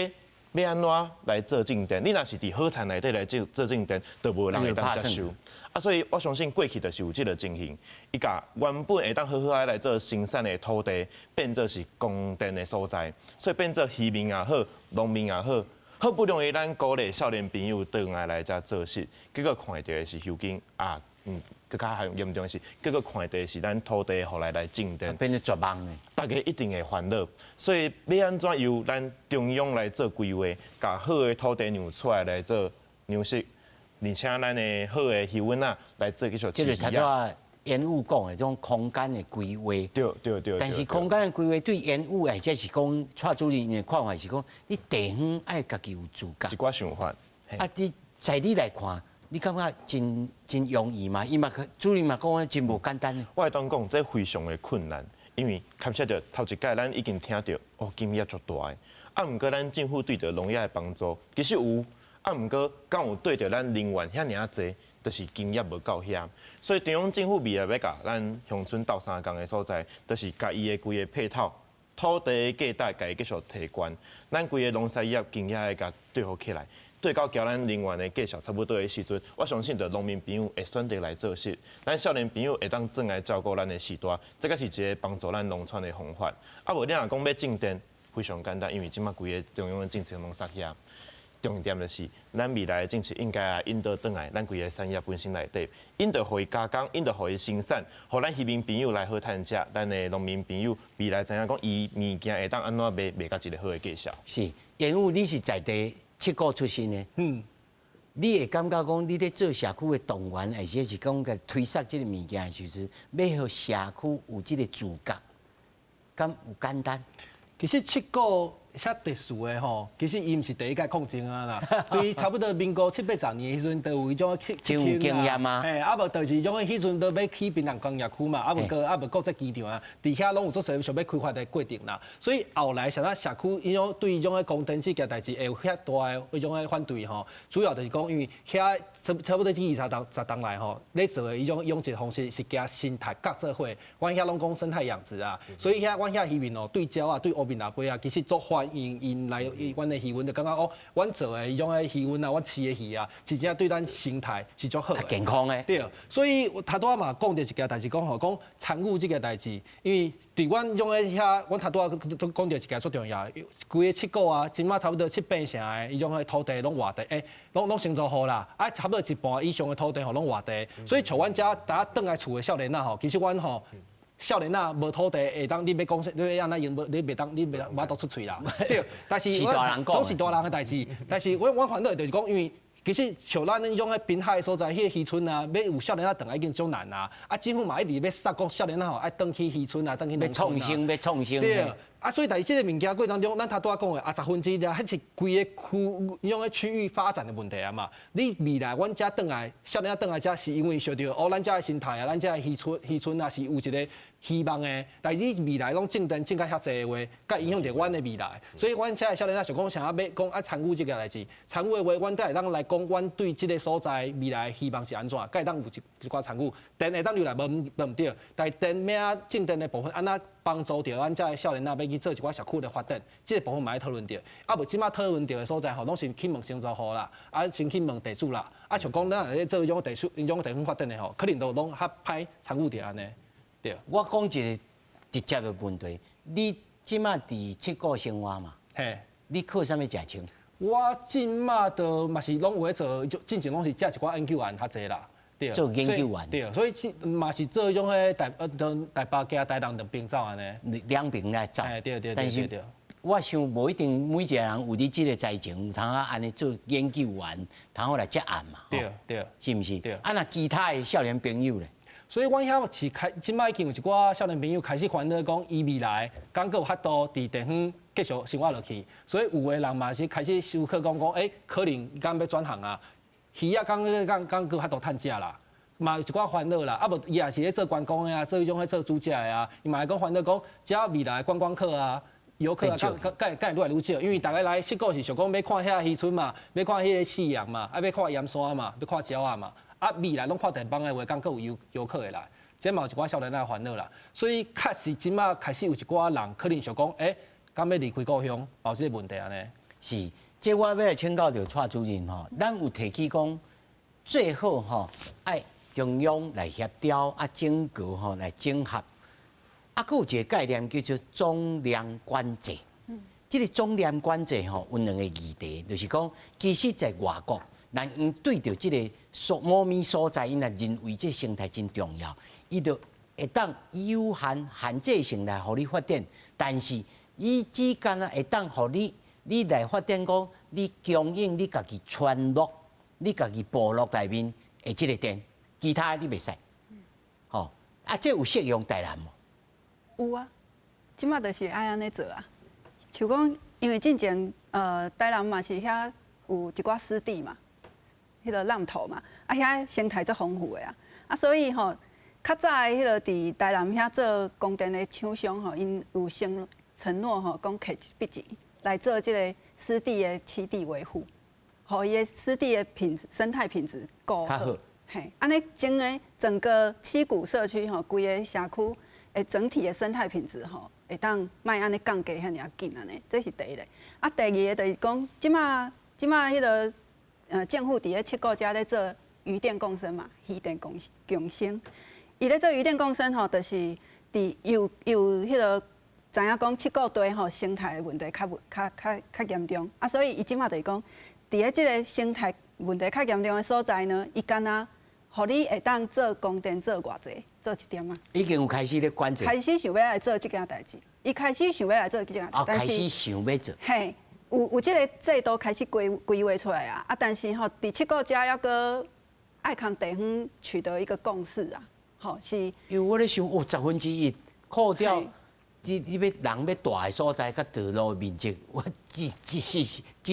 欲按怎來做種電？你若是佇好田內底來做做種電，就無人會當接受。啊，所以我相信過去就是有這個情形，伊共原本會當好好仔來做生產的土地，變做是供電的所在，所以變做漁民也好，農民也好，好不容易咱鼓勵少年朋友轉來來遮做事，結果看著的是修經啊，閣較嚴重的是，結果看著的是咱土地予來來種電，變做絕望的。大家一定會煩惱，所以欲按怎由咱中央來做規劃，共好的土地讓出來來做糧食，而且咱的好的魚塭仔來做繼續。這個頭拄煙霧講的這種空間的規劃。對對對。但是空間的規劃對煙霧或者是講蔡主任的看法是講，你地方愛家己有自覺。一寡想法。啊，你在你來看，你感覺真真容易嗎？伊嘛主任嘛講真無簡單。我會當講，這非常的困難，因為牽涉著頭一擺咱已經聽著，哦，金額足大的。啊，毋過咱政府對著農業的幫助，其實有，啊，毋過敢有對著咱人員遐爾濟，就是經驗無夠遐。所以中央政府未來欲共咱鄉村鬥相共的所在，就是共伊的規个配套土地的價值共伊繼續提懸，咱規个農產業經濟愛共對付起來，對到交咱能源的價數差不多的時陣，我相信著農民朋友會選擇來做事，咱少年朋友會當轉來照顧咱的序大，這個是一个幫助咱農村的方法。啊，無你若講欲種電，非常簡單，因為這馬規个中央的政策攏煞遐。重點就是，咱未來的政策應該來引導轉來，咱規个產業本身內底，引導予伊加工，引導予伊生產，予咱漁民朋友來好趁食，咱的農民朋友未來知影講伊物件會當按怎賣，賣甲一个好的價數。是，嚴武，你是在地七股出身的，你會感覺講你咧做社區的動員，或者是講共推捒這个物件，就是欲予社區有這个自覺，敢有簡單？其實七股遐特殊的吼，其實伊毋是第一屆抗爭啊啦，對差不多民國七八十年的時陣，就有彼種七真有經驗啊！嘿，啊無就是種彼陣都欲起檳榔工業區嘛，啊無國際機場啊，佇遐攏有足濟想欲開發的過程啦。所以後來啥社區彼種對彼種的光電這件代誌會有遐大的彼種的反對吼，主要就是講因為遐差不多這20十冬來吼，咧做的彼種養殖方式是加生態夾做伙，阮遐攏講生態養殖啊，所以遐阮遐漁民哦，對鳥仔對烏面犭雞啊，其實足歡迎𪜶來阮的漁塭，就感覺哦，阮做的彼種的漁塭啊，阮飼的魚啊，真正對咱生態是足好的。健康的。對，所以我頭拄仔嘛講著一件代誌，講吼講參與這個代誌，因為佇阮種的遐，阮頭拄仔都講著一件足重要，規个七股啊，這馬差不多七八成的彼種的土地攏活地，欸，攏承租予啦，啊，差不多一半以上的土地吼攏活地，所以像阮遮逐仔轉來厝的少年仔吼，其實阮吼。少年仔無土地會當，你欲講你欲按怎用，無你袂當，你袂無法度出喙啦。對，但是是大人講，攏是大人的代誌。但是我煩惱的就是講，因為其實像咱彼種的濱海的所在，彼个漁村啊，欲有少年仔轉來已經足難啊。啊，政府嘛一直欲捒講少年仔吼愛轉去漁村啊，轉去農村啊。欲創生，欲創生。對。啊，所以佇這个物件過程當中，咱頭拄仔講的啊，1/10，彼是規个區，彼種的區域發展的問題啊嘛。你未來阮遮轉來，少年仔轉來遮是因為想著哦，咱遮的生態啊，咱遮的漁村啊是有一个希望的。但是你未來攏種電種甲遐濟的話，閣影響著阮的未來。所以阮遮的少年仔想講啥欲講愛參與這个代誌，參與的話，阮才會當來講，阮對這个所在未來的希望是按怎，才會當有一寡參與。電會當留來無無毋對，但是電欲種電的部分按怎幫助著阮遮的少年仔欲去做一寡社區的發展，這个部分嘛愛討論著。啊無這馬討論著的所在吼，攏是去問承租戶啦，啊先去問地主啦，啊像講咱若咧做彼種地主、彼種地方發展的吼，可能都攏較歹參與著按呢。對。我講一個直接的問題，你這馬佇七股生活嘛？嘿。你靠啥物食穿？我這馬都嘛是攏有咧做，進前攏是接一寡研究員較濟啦。對，做研究員。對，所以嘛是做彼種彼台北行台南兩邊走按呢。兩邊來走。對對。但是我想無一定每一個人有你這個才情，有通啊按呢做研究員，通好來接案嘛。對對。是毋是？對。啊，若其他的少年朋友咧？所以，阮遐是開，這馬已經有一寡少年朋友開始煩惱，講伊未來敢閣有法度佇地方繼續生活落去。所以有的人嘛是開始思考講講，欸，可能敢欲轉行啊？魚仔敢敢敢閣有法度趁食啦？嘛有一寡煩惱啦。啊無伊也是咧做觀光的啊，做彼種咧做煮食的啊，伊嘛會講煩惱講，遮未來觀光客啊、遊客啊，敢敢會愈來愈少，因為逐个來七股是想講欲看遐漁村嘛，欲看彼个夕陽嘛，啊欲看鹽山嘛，欲看鳥仔嘛。啊，未來攏看電舫的話，敢閣有遊客會來？這嘛有一寡少年仔煩惱啦。所以確實這馬開始有一寡人可能想講，欸，敢欲離開故鄉，有這个問題按呢。是，這我欲來請教著蔡主任吼，咱有提起講，最好吼愛中央來協調，啊整個吼來整合，啊，閣有一个概念叫做總量管制。這个總量管制吼有兩个議題，就是講其實在外國，咱𪜶對著這个所某物所在，𪜶若認為這生態真重要，伊就會當有限限制性來予你發展，但是伊只干焦會當予你，你來發展講，你供應你家己村落，你家己部落內面的這个電，其他你袂使。吼，啊，這有適用台南無？有啊，這馬就是愛按呢做啊。像講，因為進前台南嘛是遐有一寡濕地嘛，彼个湳塗嘛，啊遐生態足豐富的啊，啊所以吼，較早的彼个佇台南遐做光電的廠商吼，𪜶有承諾吼，講摕一筆錢來做這个濕地的棲地維護，予伊的濕地的品質、生態品質顧好。嘿，按呢整个整個七股社區吼，規个社區的整體的生態品質吼，會當莫按呢降價遐爾仔緊按呢，這是第一个。啊，第二个就是講，這馬這馬彼个政府佇咧七股遮咧做漁電共生嘛，漁電共生。伊咧做漁電共生吼，就是佇有有彼个知影講七股地吼生態的問題較嚴重，啊，所以伊這馬就是講，佇咧這个生態問題較嚴重的所在呢，伊敢若予你會當做光電做偌濟，做一點仔。已經有開始咧管制。開始想欲來做這件代誌，伊開始想欲來做這件代誌。開始想欲做。嘿，有這个制度開始規劃出來啊，啊，但是吼，佇七股遮猶閣愛共地方取得一個共識啊，吼是。因為我咧想，哦，1/10扣掉，你欲人欲蹛的所在，佮道路的面積，我這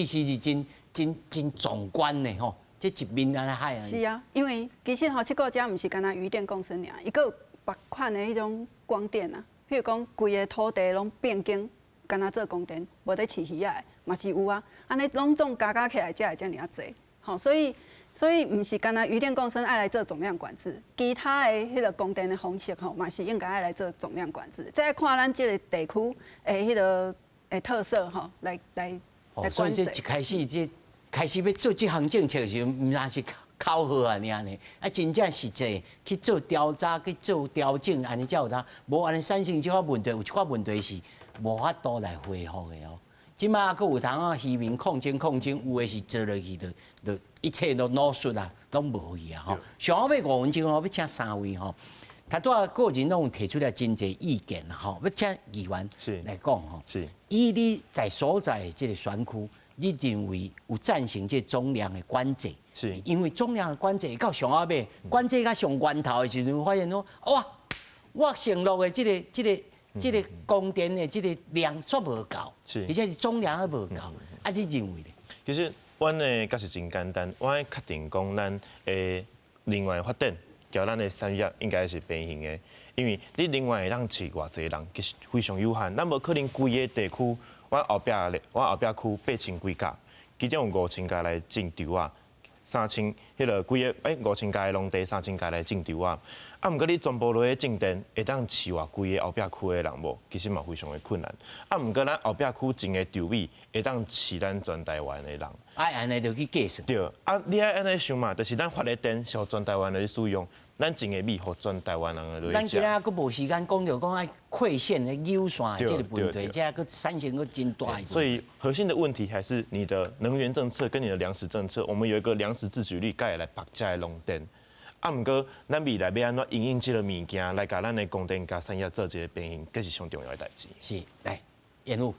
是真真真壯觀的吼。這一面按呢海啊。是啊，因為其實吼七股遮毋是干焦漁電共生爾，伊閣有別款的彼種光電啊，譬如講規个土地攏變更，干焦做光電，無咧飼魚仔的，嘛是有啊。按呢攏總加加起來才會遮爾仔濟，吼，所以毋是干焦漁電共生愛來做總量管制，其他的彼个光電的方式吼，嘛是應該愛來做總量管制。這愛看咱這个地區的彼个的特色吼，來所以這一開始這開始欲做這項政策的時陣，毋但是口號啊爾呢，啊，真正實際去做調查、去做調整，按呢才有通。無按呢產生這款問題，有一寡問題是無法度來恢復的哦。這馬閣有通啊，漁民抗爭抗爭，有的是做落去就一切都老實啊，攏無去啊吼。上後尾5分鐘吼，欲請三位吼，頭拄仔個人攏有提出來真濟意見啦吼，欲請議員來講吼。以你在所在的這個選區，你認為有贊成這總量的管制？因為總量的管制到上後尾，管制到上源頭的時陣，發現講哇，我承諾的這個供電的這個量煞無夠，而且是總量也無夠。啊，你認為咧？其實，阮的確實真簡單，阮愛確定講咱的能源發展，佮咱的產業應該是平衡的，因為你能源會當飼偌濟人，其實非常有限，咱無可能規个地區，阮後壁區8000幾甲，其中有5000家來種稻仔，三千彼个規个5000家的農地，3000家來種稻仔。啊，毋過你全部落去種電，會當飼活規个後壁區的人無？其實嘛非常的困難。啊，毋過咱後壁區種的稻米，會當飼咱全台灣的人。啊，按呢就去計算。對，啊，你愛按呢想嘛，就是咱發的電是予全台灣來使用，咱種的米予全台灣人來食。咱今仔閣無時間講著講愛擴線的扭線的這个問題，這閣產生閣真大的問題。所以核心的問題還是你的能源政策跟你的糧食政策。我們有一個糧食自給率，蓋來綁架的農電。啊，毋過咱未來欲按怎應用這个物件來共咱的供電佮產業做一个平衡，這是上重要的代誌。是，來，嚴武。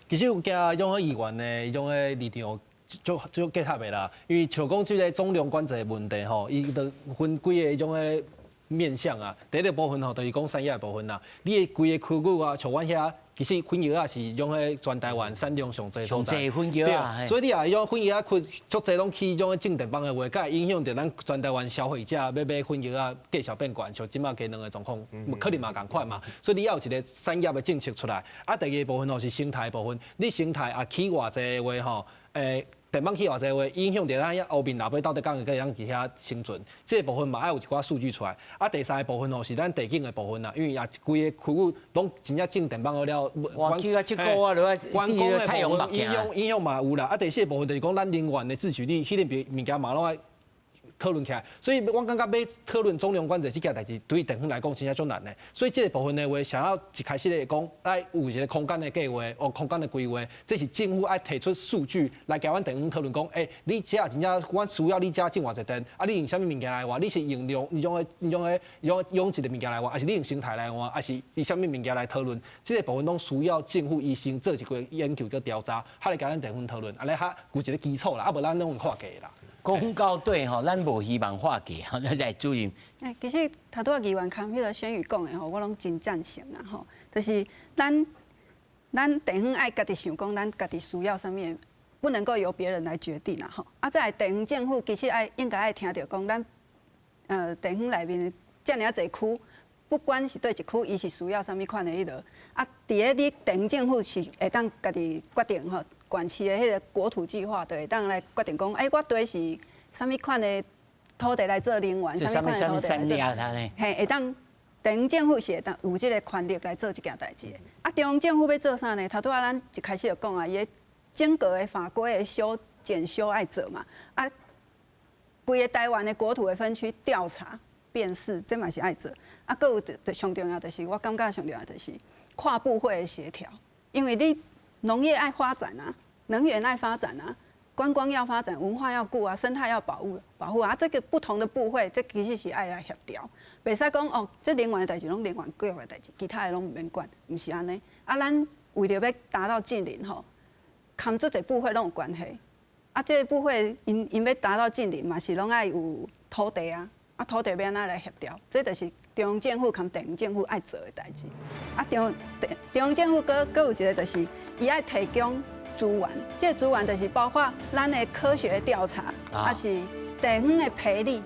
其實有驚彼種議員的彼種的立場，足足結合的啦。因為像講這个總量管制的問題吼，伊就分幾个彼種的面向啊。第一个部分吼，就是講產業的部分啦。你的規个區域啊，像阮遐，其實粉葉仔是彼種的全台灣產量上濟上濟粉葉仔，所以你若彼種粉葉仔區足濟攏去彼種種電枋的話，才會影響著咱全台灣消費者欲買粉葉仔價數變懸，像這馬雞卵的狀況，可能嘛仝款嘛。所以你要有一个產業的政策出來。啊，第二个部分吼是生態部分，你生態也起偌濟的話吼，電枋起偌濟話，影響著咱遐烏面老尾到底敢會閣會當佇遐生存？這个部分嘛愛有一寡數據出來。啊，第三个部分吼是咱地景的部分啦，因為也規个區域攏真正種電枋了。哇，去到這個啊，落來觀光的太陽部分影響嘛有啦。啊，第四个部分就是講咱能源的自給率，彼个物件嘛攏愛討論起來，所以我感覺欲討論總量管制這件代誌，對地方來講真正足難的。所以這个部分的話，想要一開始咧講，愛有一个空間的計劃，哦，空間的規劃，這是政府愛提出數據來共阮地方討論講，欸，你這真正阮需要你遮種偌濟電，啊，你用啥物物件來換？你是用量、用的、用的、用養殖的物件來換，還是你用生態來換，還是以啥物物件來討論？這个部分攏需要政府伊先做一個研究佮調查，較來共咱地方討論，按呢較有一个基礎啦，啊無咱攏用畫假啦。講到底吼，咱無希望化解，吼，咱來主任。欸，其實頭拄仔議員含彼个宣宇講的吼，我攏真贊成啊吼，就是咱地方愛家己想講，咱家己需要啥物，不能夠由別人來決定啊吼。啊，再來地方政府其實愛應該愛聽著講，咱地方內面遮爾濟區，不管是佗一區，伊是需要啥物款的彼落。啊，佇咧你地方政府是會當家己決定吼，縣市的彼个國土計劃，就會當來決定講，欸，我地是啥物款的土地來做能源，啥物款的土地來做，嘿，會當地方政府是會當有這个權力來做這件代誌的。啊，中央政府欲做啥呢？頭拄仔咱一開始就講啊，伊的整個的法規的修檢修愛做嘛。啊，規个台灣的國土的分區調查辨識，這嘛是愛做。啊，閣有上重要就是，我感覺上重要就是跨部會的協調，因為你農業愛發展啊，能源愛發展啊，觀光要發展，文化要顧啊，生態要保護啊，這個不同的部會，這其實是愛來協調，袂使講哦，這能源的代誌攏能源局的代誌，其他的攏毋免管，毋是按呢。啊，咱為著欲達到淨零吼，含足濟部會攏有關係。啊，這個部會𪜶𪜶欲達到淨零嘛，是攏愛有土地啊，啊土地欲按怎來協調？這就是中央政府佮地方政府愛做的代誌。啊，中央政府閣閣有一個就是，伊愛提供資源，這個資源就是包括咱的科學調查，抑是地方的培力。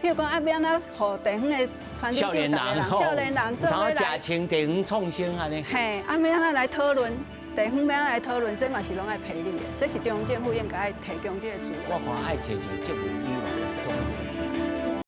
譬如講啊，欲按怎予地方的傳少年人、少年人做伙來加強地方創新按呢。嘿，啊，欲按怎來討論？地方欲按怎來討論？這嘛是攏愛培力的，這是中央政府應該愛提供這個資源。我看愛揣一個政務委員。